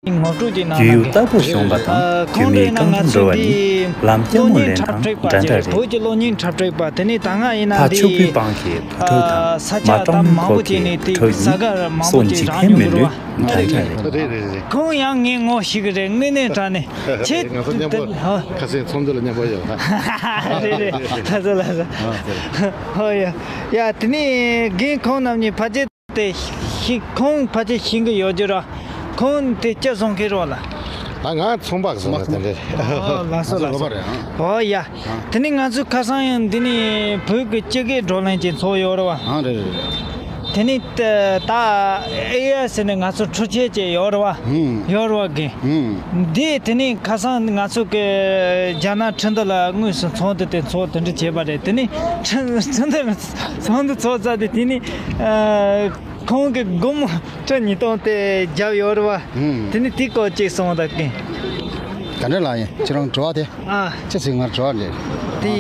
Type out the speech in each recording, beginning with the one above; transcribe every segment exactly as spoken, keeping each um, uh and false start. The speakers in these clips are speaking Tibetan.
ངོ་སྤྲོད་ཀྱི་ནང་རྒྱུས་ཡོད་ལྟ་བུར་བྱུང་བ་དང་རྒྱུས་མེད་རྐང་བརྡུང་འགྲོ་བ་ནི་ལམ་རྐྱང་མོ་ལེན་སྟངས་འདྲ་འདྲ་རེད། བོད་ཀྱི་གློག་བརྙན་འཁྲབ་སྟོན་པ་དེ་ནས་ད་སྔ་ཡིན་ན་ཕ་ཕྱུག་པོའི་འདི་སྤང་གི་བུ་ཕྲུག་དང་མ་ཀྲང་ཁོ་གི་བུ་ཕྲུག་ཡིན། སོ་འཇིག་རྟེན་མི་ལུས་འདྲ་འདྲ་རེད། རེད་རེད་རེད། ཁོང་ཡང་ངའི་ངོ་ཤེས་ཀྱི་རེད། དངོས་གནས་དྲང་གནས་ཁྱེད་ང་ཚོ་མཉམ་པོ་ཁ་སང་ཚོགས་འདུ་ལ་མཉམ་པོ་ཡོད་ལ། རེད་རེད། ལགས་སོ་ལགས་སོ། ཧོ་ཡ། ཡ་དེ་ནས་རྒན་ཁོང་རྣམ་གཉིས་ཕལ་ཆེར་དེ་ཤི་ཁོང་ཕལ་ཆེར་ཤི་གི་ཡོད་རྒྱུ་ར། ཁོང་དེ་སྐྱ་སོང་གི་རོགས་ལ། ཨ་ང་ཚོང་པ་ཟེར་བ་དེ་འདྲ་རེད། ཨོ་ལགས་སོ་ལགས་སོ། ཨོ་ཡ། དེ་ནས་ང་ཚོ་ཁ་སང་ཡང་འདི་ནས་བོད་ཀྱི་སྤྱི་སྒེར་བགྲོ་གླེང་ཅིག་ཚོགས་ཡོད་རེད་བ། ཨ་རེད་རེད་རེད། དེ་ནས་ད་ཨེ་ཨའི་ཟེར་ནས་ང་ཚོ་འཕྲུལ་ཆས་ཅིག་ཡོད་རེད་བ། ཧུམ། ཡོད་རེད་བ་རྒན། ཧུམ། འདི་དེ་ནས་ཁ་སང་ང་ཚོ་གི་རྒྱ་ནག་ཁྲིན་ཏུ་ལ་དངོས་སུ་ཚོགས་འདུ་དེ་ཚོགས་དེ་འདྲ་བྱས་པ་རེད། དེ་ནས་ཁྲིན་ཁྲིན་ཏུ་ལ་ཚོགས་འདུ་ཚོགས་ཚར་དུས་དེ་ནས་ཁོང་གི་སྒོར་མོ་ཁྲི་ཉིས་སྟོང་དེ་བརྒྱབ་ཡོད་རེད་བ། ཧུམ། དེ་ནས་དེ་སྐོར་ཅིག་གསུངས་དང་རྒན། ག་འདྲ་ལགས་ཡིན། ཁྱེད་རང་དྲི་བ་དེ། ཨ། ཅི་ཟེར་ང་དྲི་བ་རེད། དེ།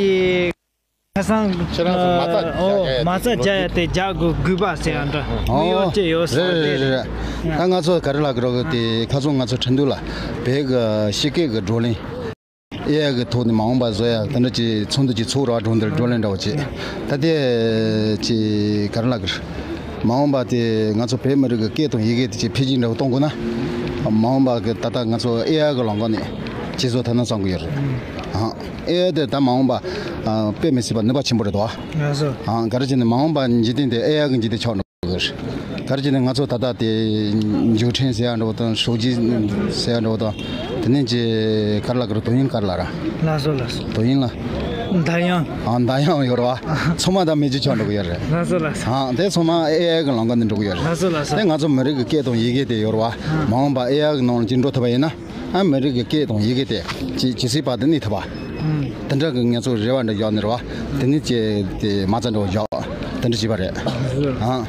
ཁ་སང་ཁྱེད་རང་ཚོ་མ་རྩ་ཨོ་རྒྱག་ཡ་མ་རྩ་རྒྱག་ཡ་དེ་རྒྱག་དགོས་དགོས་པ་ཟེར་ཡ་འདྲ་དངོས་ཡོད་ཅེས་ཡོད་ས་རེད་རེད་རེད། རེད། ད་ང་ཚོ་ག་རེ་ལབ་དགོས་རེད་དེ་ཁ་སང་ང་ཚོ་ཁྲིན་ཏུ་ལ་བོད་ཀྱི་སྤྱི་སྐད་ཀྱི་བགྲོ་གླེང་ཨེ་ཨའི་གི་ཐོག་ནས་མ་འོངས་པ་བཟོ་ཡ་དེ་འདྲ་ཅིག་ཚོགས་འདུ་ཅིག་ཚོགས་ར་བགྲོ་འདིར་བགྲོ་གླེང་འདྲ་བོ་ཅིག་ད་དེ་ཅིག་ག་རེ་ལབ་དགོས་རེད། མ་འོངས་པ་དེ་ང་ཚོ་བོད་མི་རིགས་ཀྱི་སྐད་དང་ཡི་གེ་དེ་ཅིག་འཕེལ་རྒྱས་འདྲ་བོ་གཏོང་དགོས་ན། མ་འོངས་པ་གི་ད་ལྟ་ང་ཚོ་ཨེ་ཨའི་གི་ལམ་ཁ་ནས་ཅིག་བཟོ་ཐུབ་ན་བསམ་གི་ཡོད་རེད། ཨང་། ཨེ་ཨའི་དེ་ད་མ་འོངས་པ་ཨ་དཔེ་མི་སྲིད་པ་ནུས་པ་ཆེན་པོ་རེད་དོ། ལགས་སོ། ཨང་། ག་རེ་བྱས་ནས་མ་འོངས་པ་འཇིག་རྟེན་དེ་ཨེ་ཨའི་གི་འཇིག་རྟེན་ཆགས་འགྲོ་གི་རེད། ག་རེ་བྱས་ནས་ང་ཚོ་ད་ལྟ་དེ་མཇུག་འཕྲིན་ཟེར་ཡ་འདྲ་བོ་དང་ཧྲོག་ཇི་ཟེར་ཡ་འདྲ་བོ་དང་དེ་ནས་ཅི་ག་རེ་ལབ་དགོས་རེད། དོ་དབྱིངས་ག་རེ་ལབ་ར། ལགས་སོ་ལགས་སོ། དོ་དབྱིངས་ལ། མདའ་ཡང་། ཨང་། མདའ་ཡང་ཡོད་རེད་བ། ཚང་མ་ད་མེ་ཆུ་ཆགས་འགྲོ་གི་ཡོད་རེད། ལགས་སོ་ལགས་སོ། ཨང་། དེ་ཚང་མ་ཨེ་ཨའི་གི་ལམ་ཁ་ནས་འགྲོ་གི་ཡོད་རེད། ལགས་སོ་ལགས་སོ། དེ་ང་ཚོ་མི་རིགས་ཀྱི་སྐད་དང་ཡི་གེ་དེ་ཡོད་རེད་བ། ཨང་། མ་འོངས་པ་ཨེ་ཨའི་གི་ནང་ལ་ཅིག་འགྲོ་ཐུབ་པ་ཡིན་ན། ཨ་མི་རིགས་ཀྱི་སྐད་དང་ཡི་གེ་དེ་ཅིག་ཇི་སྲིད་བར་དུ་གནས་ཐུབ་པ། ཨང་། དེ་འདྲ་གི་ང་ཚོ་རེ་བ་འདྲ་བཞག་ནས་རེད་བ། དེ་ནས་ཅིག་དེ་མ་རྩ་འདྲ་བོ་བཞག་དེ་འདྲ་བྱས་པ་རེད། ཨང་།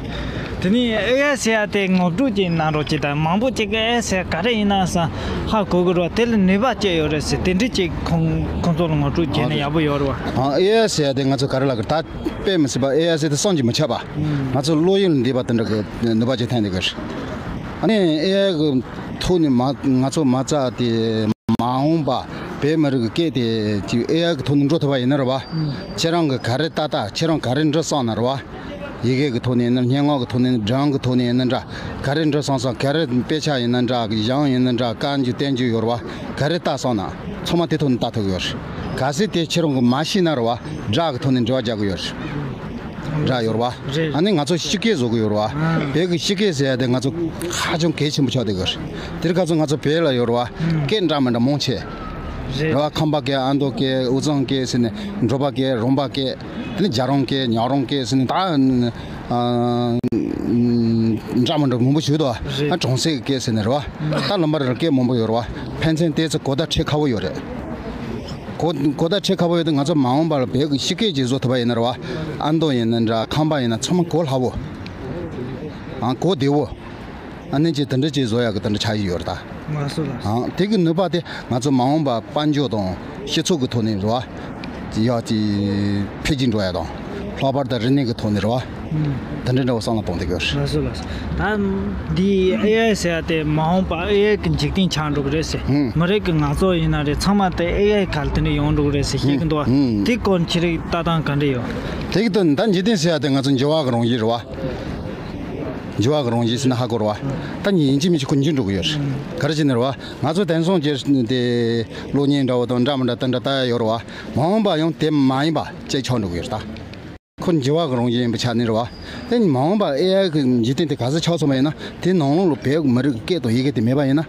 དེ་ནས་ཨེ་ཨའི་ཟེར་ཡ་དེ་ངོ་སྤྲོད་ཅིག་གནང་རོགས་ཅིག་དང་། མང་པོ་ཅིག་གིས་ཨེ་ཨའི་ཟེར་ཡ་ག་རེ་ཡིན་ན་བསམ་ཧ་གོ་གི་རེད་བ། དེ་ལ་ནུས་པ་ཅི་ཡོད་རེད་ཟེར་དེ་འདྲ་ཅིག་ཁོང་ཁོང་ཚོ་ལ་ངོ་སྤྲོད་བྱས་ན་ཡག་པོ་ཡོད་རེད་བ། ཨང་། ཨེ་ཨའི་ཟེར་ཡ་དེ་ང་ཚོ་ག་རེ་ལབ་དགོས་རེད། ད་དཔེ་མི་སྲིད་པ་ཨེ་ཨའི་ཟེར་དེ་བསམ་གྱིས་མི་ཁྱབ་པ། ང་ཚོ་བློ་ཡུལ་ལ་འདས་པ་དེ་འདྲ་གི་ནུས་པ་ཅིག་ཐོན་བསྡད་གི་རེད། ཨ་ནི་ཨེ་ཨའི་གི་ཐོག་ནས་མ་ང་ཚོ་མ་རྩ་དེ་མ་འོངས་པ་བོད་མི་རིགས་ཀྱི་སྐད་དེ་ཅིག་ཨེ་ཨའི་གི་ཐོག་ནས་འགྲོ་ཐུབ་པ་ཡིན་ན་རེད་བ། ཁྱེད་རང་གི་ག་རེ་ལྟ་ལྟ་ཁྱེད་རང་ག་རེ་འབྲི་བསམ་ན་རེད་བ། ཡི་གེ་གི་ཐོག་ནས་ཡིན་ན། སྙན་ངག་གི་ཐོག་ནས་ཡིན་ན། སྒྲུང་གི་ཐོག་ནས་ཡིན་ན་འདྲ། ག་རེ་འབྲི་བསམ་བསམ། ག་རེ་དཔེ་ཆ་ཡིན་ན་འདྲ། གཞུང་ཡིན་ན་འདྲ། བཀའ་འགྱུར་བསྟན་འགྱུར་ཡོད་རེད་བ། ག་རེ་ལྟ་བསམ་ན་ཚང་མ་དེ་ཐོག་ནས་ལྟ་ཐུབ་ཡོད་རེད། གལ་སྲིད་དེ་ཁྱེད་རང་གིས་མ་ཤེས་ན་རེད་བ། སྒྲ་གི་ཐོག་ནས་འབྲེལ་བ་རྒྱག་གི་ཡོད་རེད། སྒྲ་ཡོད་རེད་བ། རེད། ཨ་ནི་ང་ཚོ་སྤྱི་སྐད་བཟོ་གི་ཡོད་རེད་བ། ཨང་། བོད་ཀྱི་སྤྱི་སྐད་ཟེར་ཡ་དེ་ང་ཚོ་ཧ་ཅང་གལ་ཆེན་པོ་ཆགས་བསྡད་ཡོད་རེད། དེར་ཁ་ཚོ་ང་ཚོ་བོད་ལ་ཡོད་རེད་བ། ཨང་། སྐད་འདྲ་མི་འདྲ་མང་ཆེ། རེད། རེད་བ། ཁམས་པ་སྐད། ཨ་མདོ་སྐད། དབུས་གཙང་སྐད་ཟེར་ནས། འབྲོག་པ་སྐད། རོང་པ་སྐད། དེ་ནས་རྒྱ་རོང་སྐད། ཉག་རོང་སྐད་ཟེར་ནས། ད་ཨ་འདྲ་མི་འདྲ་མང་པོ་ཞིག་འདུག་བ། རེད། ཨ་གྲོང་གསེབ་སྐད་ཟེར་ནས་རེད་བ། ད་ལམ་བར་སྐད་མང་པོ་ཡོད་རེད་བ། ཕན་ཚུན་ཏོག་ཙམ་གོ་བརྡ་འཕྲོད་ཁག་པོ་ཡོད་རེད། གོ་གོ་བརྡ་འཕྲོད་ཁག་པོ་ཡོད་དུས་ང་ཚོ་མ་འོངས་པ་ལ་བོད་ཀྱི་སྤྱི་སྐད་ཅིག་བཟོ་ཐུབ་པ་ཡིན་ན་རེད་བ། ཨ་མདོ་ཡིན་ན་འདྲ། ཁམས་པ་ཡིན་ན། ཚང་མ་གོ་སླ་བོ། ཨང་། གོ་བདེ་བོ། ཨ་ནི་ཅིག་དེ་འདྲ་ཅིག་བཟོ་ཡག་གི་དེ་འདྲ་ཆགས་ཀྱི་ཡོད་རེད་ད། ལགས་སོ་ལགས་སོ། ཨང་། དེ་གི་ནུས་པ་དེ་ང་ཚོ་མ་འོངས་པ་དཔལ་འབྱོར་དང་སྤྱི་ཚོགས་ཀྱི་ཐོག་ནས་རེད་བ། ཡག་ཅིག་འཕེལ་རྒྱས་འགྲོ་ཡ་དང་། ལྷག་པར་དུ་རིག་གནས་ཀྱི་ཐོག་ནས་རེད་བ། ཨང་། དེ་འདྲ་འདྲ་བོ་བསམ་བློ་གཏོང་བསྡད་ཀྱི་ཡོད་རེད། ལགས་སོ་ལགས་སོ། ད་འདི་ཨེ་ཨའི་ཟེར་ཡ་དེ་མ་འོངས་པ་ཨེ་ཨའི་གི་འཇིག་རྟེན་ཆགས་འགྲོ་གི་རེད་ཟེར། ཨང་། མི་རིགས་ཀྱི་ངོ་ཚ་ཡིན་ན་རེད། ཚང་མ་དེ་ཨེ་ཨའི་ག་ལ་དེ་འདྲ་ཡོང་འགྲོ་གི་རེད་ཟེར་བཤད་ཀྱི་འདུག་བ། ཨང་། དེ་སྐོར་ཁྱེད་རང་ལྟ་སྟངས་ག་འདྲ་ཡོད། དེ་གི་དོན་ད་འཇིག་རྟེན་ཟེར་ཡ་དེ་ང་ཚོ་འགྱུར་བ་གི་རང་བཞིན་རེད་བ། འགྱུར་བ་གི་རང་བཞིན་ཟེར་ན་ཧ་གོ་རེད་བ། ད་ཡིན་གཅིག་མིན་གཅིག་ཁོ་འགྱུར་འགྲོ་གི་ཡོད་རེད། ག་རེ་བྱས་ནས་རེད་བ། ང་ཚོ་དེང་སང་གི་དེ་གློག་བརྙན་འདྲ་བོ་དང་འདྲ་མི་འདྲ་དེ་འདྲ་ལྟ་ཡ་ཡོད་རེད་བ། མ་འོངས་པ་ཡང་དེ་མ་ཡིན་པ་ཅིག་ཆགས་འགྲོ་གི་ཡོད་རེད་ད། ཁོ་འགྱུར་བ་གི་རང་བཞིན་ཡིན་པའི་ཆ་ནས་རེད་བ། དེ་མ་འོངས་པ་ཨེ་ཨའི་གི་འཇིག་རྟེན་དེ་ག་ཚོད་ཆགས་སོང་བ་ཡིན་ན། དེ་ནང་ལོགས་ལ་བོད་མི་རིགས་སྐད་དང་ཡི་གེ་དེ་མེད་པ་ཡིན་ན།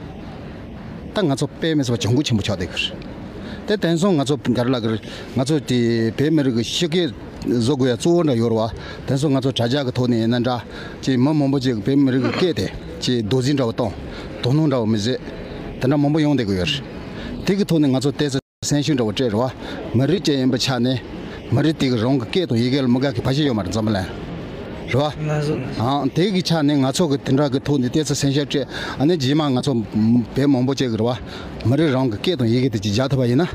ད་ང་ཚོ་དཔེ་མི་སྲིད་པ་གྱོང་གུད་ཆེན་པོ་ཆགས་བསྡད་ཀྱི་རེད། དེ་དེང་སང་ང་ཚོ་ག་རེ་ལབ་ཀྱི་རེད། ང་ཚོ་དེ་བོད་མི་རིགས་ཀྱི་སྤྱི་སྐད་བཟོ་དགོས་ཡ་གཙོ་བོ་འདྲ་ཡོད་རེད་བ། དེང་སང་ང་ཚོ་དྲ་རྒྱ་གི་ཐོག་ནས་ཡིན་ན་འདྲ། ཅིག་མི་མང་པོ་ཅིག་གིས་བོད་མི་རིགས་ཀྱི་སྐད་དེ་ཅིག་རྡོག་རྫིས་འདྲ་བོ་བཏང་། དོ་སྣང་འདྲ་བོ་མི་བྱེད། དེ་འདྲ་མང་པོ་ཡོང་བསྡད་ཀྱི་ཡོད་རེད། དེ་གི་ཐོག་ནས་ང་ཚོ་ཏོག་ཙམ་སེམས་ཤུགས་འདྲ་བོ་སྤྲད་རེད་བ། མི་རིགས་ཅིག་ཡིན་པའི་ཆ་ནས་མི་རིགས་དེ་གི་རང་གི་སྐད་དང་ཡི་གེ་ལ་མི་དགའ་མཁན་ཕལ་ཆེར་ཡོད་མ་རེད། འཛམ་བུ་གླིང་རེད་བ། ལགས་སོ། ཨང་། དེ་གི་ཆ་ནས་ང་ཚོ་གི་དེ་འདྲ་གི་ཐོག་ནས་ཏོག་ཙམ་སེམས་ཤུགས་སྤྲད། ཨ་ནི་རྗེས་མ་ང་ཚོ་བོད་མང་པོ་ཅིག་གི་རེད་བ། མི་རིགས་རང་གི་སྐད་དང་ཡི་གེ་དེ་ཅིག་རྒྱག་ཐུབ་པ་ཡིན་ན།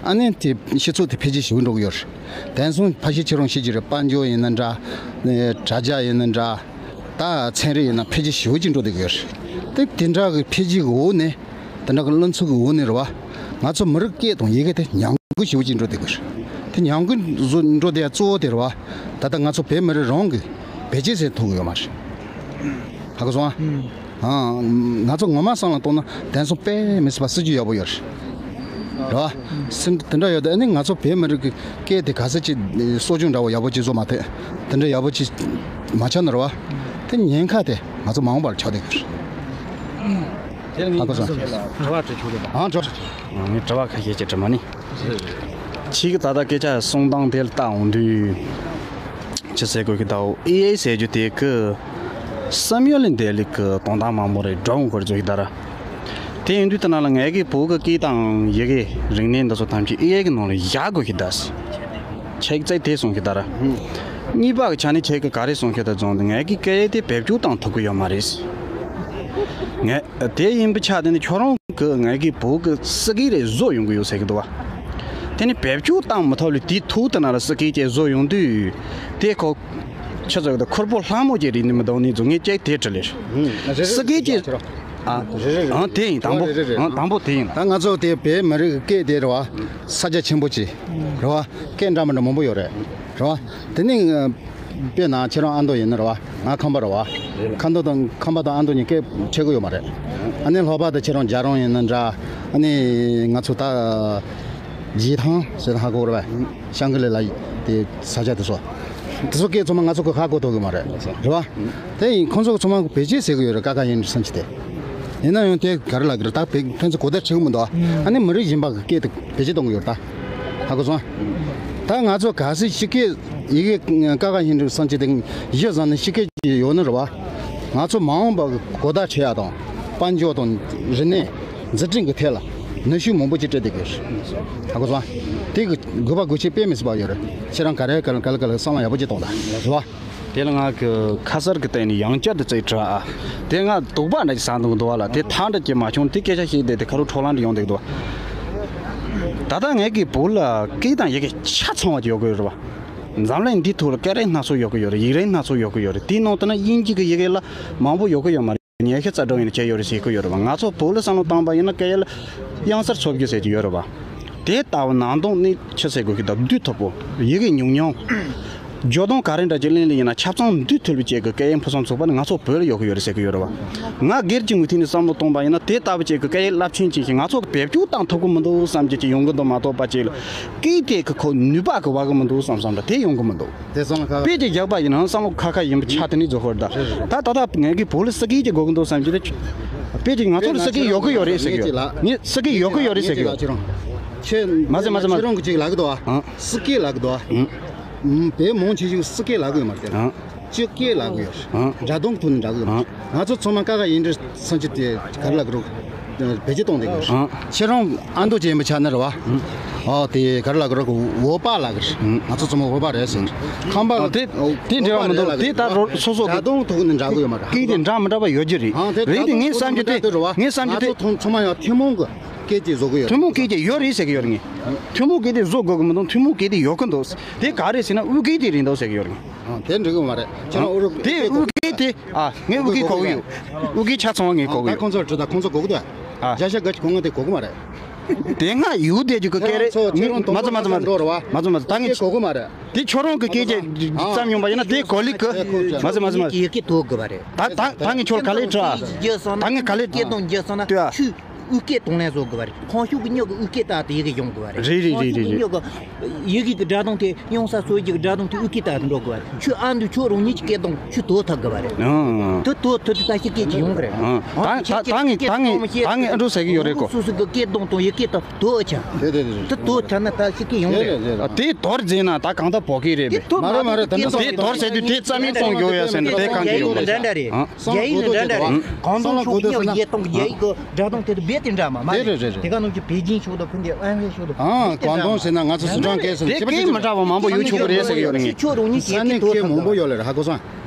ཨ་ནི་དེ་སྤྱི་ཚོགས་དེ་འཕེལ་རྒྱས་ཞེ་པོ་འགྲོ་གི་ཡོད་རེད། དེང་སང་ཕལ་ཆེར་ཁྱེད་རང་ཤེས་ཀྱི་རེད། དཔལ་འབྱོར་ཡིན་ན་འདྲ། དྲ་རྒྱ་ཡིན་ན་འདྲ། ད་ཚན་རིག་ཡིན་ན་འཕེལ་རྒྱས་ཞེ་པོ་ཅིག་འགྲོ་བསྡད་ཀྱི་ཡོད་རེད། དེ་དེ་འདྲ་གི་འཕེལ་རྒྱས་ཀྱི་འོག་ནས། དེ་འདྲ་གི་བློ་འཚབ་ཀྱི་འོག་ནས་རེད་བ། ང་ཚོ་མི་རིགས་སྐད་དང་ཡི་གེ་དེ་ཉམས་རྒུད་ཞེ་པོ་ཅིག་འགྲོ་བསྡད་ཀྱི་རེད། དེ་ཉམས་རྒུད་བཟོ་འགྲོ་བསྡད་ཡ་གཙོ་བོ་དེ་རེད་བ། ད་ལྟ་ང་ཚོ་བོད་མི་རིགས་རང་གི་བེད་སྤྱོད་ཟེར་ཐུབ་ཀྱི་ཡོད་མ་རེད། ཧ་གོ་སོང་ཨ། ཨང་། ང་ཚོ་ངོ་མ་བསམ་བློ་གཏོང་ན་དེང་སང་དཔེ་མི་སྲིད་པ་སྲིད་ཇུས་ཡག་པོ་ཡོད་རེད། རེད་བ། སྲིད་དེ་འདྲ་ཡོད་དེ་ཨ་ནི་ང་ཚོ་བོད་མི་རིགས་ཀྱི་སྐད་དེ་ག་ཚོད་ཅིག་གསོ་སྐྱོང་འདྲ་བོ་ཡག་པོ་ཅིག་བཟོ་མ་ཐེ། དེ་འདྲ་ཡག་པོ་ཅིག་མ་ཆགས་ན་རེད་བ། དེ་ཉེན་ཁ་དེ་ང་ཚོ་མ་འོངས་པར་ཆགས་བསྡད་ཀྱི་རེད། ཧ་གོ་སོང་། དྲི་བ་དྲི་ཆོག་རེད་པ། ཨང་། དྲི་བ་དྲི་ཆོག་ངས་དྲི་བ་ཁ་ཤས་ཅིག་དྲི་མ་ནི། ཁྱེད་ཀྱི་ད་ལྟ་སྐད་ཆ་གསུང་སྟངས་དེ་ལ་ལྟ་འོང་དུས། ཅི་ཟེར་དགོས་ཀྱི་འདུག་ཨེ་ཨའི་ཟེར་རྒྱུ་དེ་གི་བསམ་ཡུལ་ལས་འདས་ལི་གི་དོན་དག་མང་པོ་རེད་འགྲོ་འོང་གི་རེད་ཟེར་གྱི་ད་ར། དེ་ཡིན་དུས་ད་ན་ལ་ངའི་གི་བོད་ཀྱི་སྐད་དང་ཡི་གེ་རིག་གནས་འདི་ཚོ་ཐམས་ཅད་ཨེ་ཨའི་གི་ནང་ལ་བཞག་དགོས་ཀྱི་འདུག་ཁྱེད་ཀྱིས་དེ་གསུང་གི་ད་ར། གཉིས་པ་གི་ཆ་ནས་ཁྱེད་ཀྱིས་ག་རེ་གསུང་གི་ད་རྫོང་དུ་ངའི་གི་སྐད་ཡིག་དེ་བེད་སྤྱོད་བཏང་ཐུབ་ཀྱི་ཡོད་མ་རེད། ངས་དེ་ཡིན་པའི་ཆ་དེ་ནི་ཁྱོད་རང་གི་ངའི་གི་བོད་ཀྱི་སྲིད་སྐད་རེ་བཟོ་ཡོང་གི་ཡོད་ཟེར་གི་འདུག་བ། དེ་ནི་བེད་སྤྱོད་བཏང་མི་ཐུབ་ལ་དེའི་ཐོག་དེ་ན་ལ་སྲིད་སྐད་ཅིག་བཟོ་ཡོང་དུས་དེ་ཁོ་ཆི་ཟེར་གི་འདུག་ཁུར་པོ་ལྷ་མོ་ཅིག་རེད་ནི་མི་འདུག་ནི་རྫོང་ངས་ཅིག་དེ་དྲི་ལེ། སྲིད་སྐད་ཅིག་ཨ། ཨང་། དེ་ཡིན། དང་པོ། རེད་རེད་རེད། ཨང་། དང་པོ་དེ་ཡིན། ད་ང་ཚོ་དེ་བོད་མི་རིགས་སྐད་དེ་རེད་བ། ས་ཆ་ཆེན་པོ་ཅིག་རེད་བ། སྐད་འདྲ་མི་འདྲ་མང་པོ་ཡོད་རེད། རེད་བ། དེ་ནི་དཔེར་ན་ཁྱེད་རང་ཨ་མདོ་ཡིན་ན་རེད་བ། ང་ཁམས་པ་རེད་བ། ཁམས་པ་དང་ཁམས་པ་དང་ཨ་མདོ་གཉིས་སྐད་ཁྱད་གི་ཡོད་མ་རེད། ཨ་ནི་ལྷོ་པ་དང་ཁྱེད་རང་རྒྱ་རོང་ཡིན་ན་འདྲ། ཨ་ནི་ང་ཚོ་ད་རྗེས་ཐང་ཟེར་ན་ཧ་གོ་རེད་བ། ཤང་གི་ལེ་ལ་དེ་ས་ཆ་དེ་ཚོ། དེ་ཚོ་སྐད་ཚང་མ་ང་ཚོ་གི་ཧ་གོ་ཐུབ་གི་མ་རེད། རེད་བ། དེ་ཡིན་ཁོང་ཚོ་ཚང་མ་བེད་སྤྱོད་བྱེད་གི་ཡོད་རེད། ཀ་ཁ་ཡིན་སམ་ཅི་དེ། ཡིན་ན་ཡང་དེ་ག་རེ་ལབ་གི་རེད། ད་བེད་ཕན་ཚུན་གོ་བརྡ་འཕྲོད་གི་མི་འདུག་ཨ་ནི་མི་རིགས་གཞན་པ་གི་སྐད་དེ་བེད་སྤྱོད་གཏོང་གི་ཡོད་རེད་ད། ཧ་གོ་སོང་། ད་ང་ཚོ་གལ་སྲིད་ཕྱི་སྐད་ཡི་གེ་ཀ་ཁ་ཡིན་སམ་ཅི་དེ་གཞི་བཟུང་ནས་ཕྱི་སྐད་ཅིག་ཡོད་ན་རེད་བ། ང་ཚོ་མ་འོངས་པ་གི་གོ་བརྡ་འཕྲོད་ཡ་དང་། དཔལ་འབྱོར་དང་རིག་གནས་འཛུགས་སྐྲུན་གི་ཐད་ལ་ནུས་ཤུགས་མང་པོ་ཅིག་སྤྲད་བསྡད་གི་རེད། ཧ་གོ་སོང་། དེ་གི་དགོས་པ་དགོས་ཆེད་དཔེ་མི་སྲིད་པ་ཡོད་རེད། ཁྱེད་རང་ག་རེ་ག་ལ་ག་ལ་ག་ལ་བསམ་བློ་ཡག་པོ་ཅིག་གཏོང་དང་། རེད་བ། དེ་ལ་ང་གི་ཁ་གསར་གི་སྟེང་ནས་ཡང་བསྐྱར་དུ་བརྩད་དྲི་ཨ། དེ་ང་དོགས་པ་འདྲ་ཞིག་ཟ་འདུག་འདུག་བ་ལ། དེ་ཐག་འདྲ་ཅིག་མ་བྱུང་། དེ་སྐད་ཆ་བཤད་བསྡད་དེ་ཁ་རུ་འཕྲོ་ལངས་འདྲ་ཡོང་བསྡད་འདུག་ད་ལྟ་ངས་གི་བོད་ལ་སྐད་དང་ཡི་གེ་ཆ་ཚང་བ་ཅིག་ཡོད་གི་ཡོད་རེད་བ། འཛམ་གླིང་འདིའི་ཐོག་ལ་སྐད་རིགས་སྣ་ཚོགས་ཡོད་གི་ཡོད་རེད། ཡིག་རིགས་སྣ་ཚོགས་ཡོད་གི་ཡོད་རེད། དེའི་ནང་དུ་ན་དབྱིན་ཇི་གི་ཡི་གེ་ལ་མང་པོ་ཡོད་གི་ཡོད་མ་རེད། ཉན་ཤེས་རྩ་གྲོང་ཡིན་ན་བྱས་ཡོད་རེད་ཟེར་གི་ཡོད་རེད་བ། ང་ཚོ་བོད་ལ་བསམ་བློ་བཏང་པ་ཡིན་ན་སྐད་ཡིག་ལ་དབྱངས་གསལ་འཚོལ་རྒྱུ་ཟེར་གྱི་ཡོད་རེད་བ། དེ་ལྟ་བུ་ནང་དོན་ནི་ཆི་ཟེར་དགོས་ཀྱི་འདུག་འདུས་ཐུབ་པོ། ཡི་གེ་ཉུང་ཉུང་། སྦྱོར་སྡོམ་ག་རེ་འདྲ་ཅིག་ལེན་ལེན་ཡིན་ན་ཆ་ཚང་འདུས་ཐུབ་པའི་ཅིག་གི་སྐད་ཡིག་ཕུན་སུམ་ཚོགས་པ་ནི་ང་ཚོ་བོད་ལ་ཡོད་གི་ཡོད་རེད་ཟེར་གི་ཡོད་རེད་བ། ང་སྒེར་གྱི་ངོས་ཐད་ནས་བསམ་བློ་གཏོང་པ་ཡིན་ན་དེ་ལྟ་བུ་ཅིག་གི་སྐད་ཡིག་རླབས་ཆེན་ཅིག་ཅིག་ང་ཚོ་བེད་སྤྱོད་བཏང་ཐུབ་གི་མི་འདུག་བསམ་གྱི་ཅིག་ཡོང་གི་འདུག་མ་གཏོགས་པ་ཅིག་ལ་སྐད་དེ་གི་ཁོ་ནུས་པ་གི་བ་གི་མི་འདུག་བསམ་བསམ་འདྲ་དེ་ཡོང་གི་མི་འདུག་དེ་སོང་ལ་ཁ། དཔེ་ཅིག་རྒྱག་པ་ཡིན་ན་བསམ་བློ་ཁ་ཁ་ཡིན་པ་ཆ་དེ་ནས་རྫོགས་ཧོར་ད། ད་ད་ད་ངས་གི་བོད་ལ་སྲིད་སྐད་ཅིག་དགོས་གི་འདུག་བསམ་གྱི་དེ། དཔེ་ཅིག་ང་ཚོ་ལ་སྲིད་སྐད་ཡོད་གི་ཡོད་རེད་ཟེར་གི་ཡོད། ངས་སྲིད་སྐད་ཡོད་གི་ཡོད་རེད་ཟེར་གི་ཡོད། ཁྱེད་མ་ཟེར་མ་ཟེར་མ། ཁྱེད་རང་གི་ཅིག་ལབ་གི་འདུག་ཨ། ཨང་། སྲིད་སྐད་ལབ་གི་འདུག་ཨ། ཨང་། བོད་མང་ཆེ་ཤོས་སྲིད་སྐད་ལབ་གི་ཡོད་མ་རེད། ཨང་། སྤྱི་སྐད་ལབ་གི་ཡོད། ཨང་། སྒྲ་གདངས་ཐོག་ནས་འདྲ་གི་ཡོད་མ་རེད། ཨང་། ང་ཚོ་ཚང་མ་ཀ་ཁ་ཡིན་འདྲ་སོང་ཅི་དེ་ག་རེ་ལབ་གི་རེད། བེད་སྤྱོད་གཏོང་བསྡད་གི་ཡོད། ཨང་། ཁྱེད་རང་ཨ་མདོ་ཅན་པ་ཆགས་ན་རེད་བ། ཨང་། ཨོ་དེ་ག་རེ་ལབ་གི་རེད། བོད་པ་ལབ་གི་རེད། ཨང་། ང་ཚོ་ཚང་མ་བོད་པ་རེད་ཟེར། ཁམས་པ། ཨང་། དེ་དེ་འབྲེལ་བ་མི་འདུག་དེ་ད་རོ་སོ་སོ་གི་སྒྲ་གདངས་ཐོག་ནས་འདྲ་གི་ཡོད་མ་རེད། སྐད་དེ་འདྲ་མི་འདྲ་བ་ཡོད་ཀྱི་རེད། ཨང་། དེ་རེད་དེ་ངས་བསམ་རྒྱུ་དེ་ངས་བསམ་རྒྱུ་དེ། ང་ཚོ་ཚང་མ་ཡང་ཐུན་མོང་གི་སྐད་ཅིག་བཟོ་གི་ཡོད་རེད། ཐུན་མོང་སྐད་ཅིག་ཡོད་རེད་ཟེར་གི་ཡོད་རེད་ངས། ཐུན་མོང་སྐད་དེ་བཟོ་དགོས་གི་མི་འདུག་ཐུན་མོང་སྐད་དེ་ཡོད་གི་འདུག་དེ་ག་རེ་ཟེར་ན་དབུས་སྐད་དེ་རེད་འདུག་ཟེར་གི་ཡོད་རེད། ཨ། དེ་འགྲིག་གི་མ་རེད། ཁྱེད་རང་ཨུ་རུ། དེ་དབུས་སྐད་དེ། ཨ། ངས་དབུས་སྐད་གོ་གི་ཡོད། དབུས་སྐད་ཆ་ཚང་བ་ངས་གོ་གི་ཡོད། ད་ཁོང་ཚོར་དྲི་ད་ཁོང་ཚོ་གོ་གི་འདུག་ཨ། བརྒྱ་ཆ་བརྒྱ་ཅིག་ཁོང་ང་དེ་གོ་གི་མ་རེད། དེ་སྔ་ཡུལ་དེ་ཅིག་གི་སྐད་རེད། ཁྱེད་རང་མ་ཚོ་མ་ཚོ་མ་ཚོ་འགྲོ་རེད་བ། མ་ཚོ་མ་ཚོ་ད་ངས་གོ་གི་མ་རེད། དེ་ཁྱོད་རང་གི་སྐད་ཆ་བརྩམས་ཡོང་པ་ཡིན་ན་དེ་གོ་ལི་གི། མ་ཚོ་མ་ཚོ་མ་ཚོ། ཡི་གེ་དོ་གི་བ་རེད། ད་ད་ད་ངས་ཁྱོད་ལ་ག་ལེ་དྲི། ད་ངས་ཁྱོད་ལ་ག་ལེ་དྲི། ད་ངས་ག་ལེ། སྐད་གཏོང་རྒྱུ་སོང་ན། ལྟོས་ཨ། ཆུ། དབུས་སྐད་གཏོང་ལེན་བཟོ་དགོས་པ་རེད། ཁོང་ཕྱོགས་ཀྱི་མྱི་གི་དབུས་སྐད་ལྟར་དུ་ཡི་གེ་ཡོང་དགོས་པ་རེད། རེད་རེད་རེད་རེད། ཁོང་ཕྱོགས་ཀྱི་མྱི་གི་ཡི་གེ་གི་སྒྲ་གདངས་དེ་ཡོང་ས་སོ་ཡི་གེ་གི་སྒྲ་གདངས་དེ་དབུས་སྐད་ལྟར་དུ་འགྲོ་དགོས་པ་རེད། ཁྱོད་ཨ་འདུ་ཁྱོད་རང་ཉིད་ཀྱི་སྐད་གདངས་ཁྱོད་དོ་ཐག་དགོས་པ་རེད། ཨང་། དེ་དོ་ཐུབ་དུས་ད་ཕྱི་སྐད་ཅིག་ཡོང་གི་རེད། ཨང་། ད་ད་ད་ངས་ད་ངས་ད་ངས་ཨ་འདྲ་ཟེར་གི་ཡོད་རེད་གོ། སོ་སོ་གི་སྐད་གདངས་དང་ཡི་གེ་དང་དོ་ཨ་ཆ། རེད་རེད་རེད། དེ་དོ་ཐག་ན་ད་ཕྱི་སྐད་ཡོང་གི་རེད། རེད་རེད། ཨ་དེ་དོར་རྫས་ན་ད་གང་ལྟར་བོད་སྐད་རེད་པས། དེ་དོ་མ་རེད་མ་རེད། དེ་ཚོ་དེ་དོར་ཟེར་དུས་དེ་རྩ་མེད་གཏོང་རྒྱུ་ཡོད་ཟེར་ན་དེ་གང་གི་ཡོད་མ་རེད། ཨང་། གསང་བ་གོ་དོན་ཟེར་བ། གང་དུ་ཕྱོགས་ཀྱི་མྱི་གི་ཡི་དང་གི་ཡི་གི་སྒྲ་གདངས་དེ་དུ་རྦད་དེ་འདྲ་མ་མ་རེད། རེད་རེད་རེད། དེ་ག་ནང་གི་པེ་ཅིན་ཕྱོགས་དང་ཕུན་དེ་ཨན་ཧེ་ཕྱོགས་དང་ཨང་། རྦད་དེ་ཀོང་ཏུང་ཟེར་ན་ང་ཚོ་སི་ཁྲོན་སྐད་ཟེར་ན་ཁྱད་པར་མི་འདྲ་བ་མང་པོ་ཡོད་ཆོག་གི་རེད་ཟེར་གི་ཡོད་རེད། ངས་ཁྱོད་རང་ཉིད་ཀྱི་ས་གནས་ཁྱད་མང་པོ་ཡོད་ལེ་རེད། ཧ་གོ་སོང་།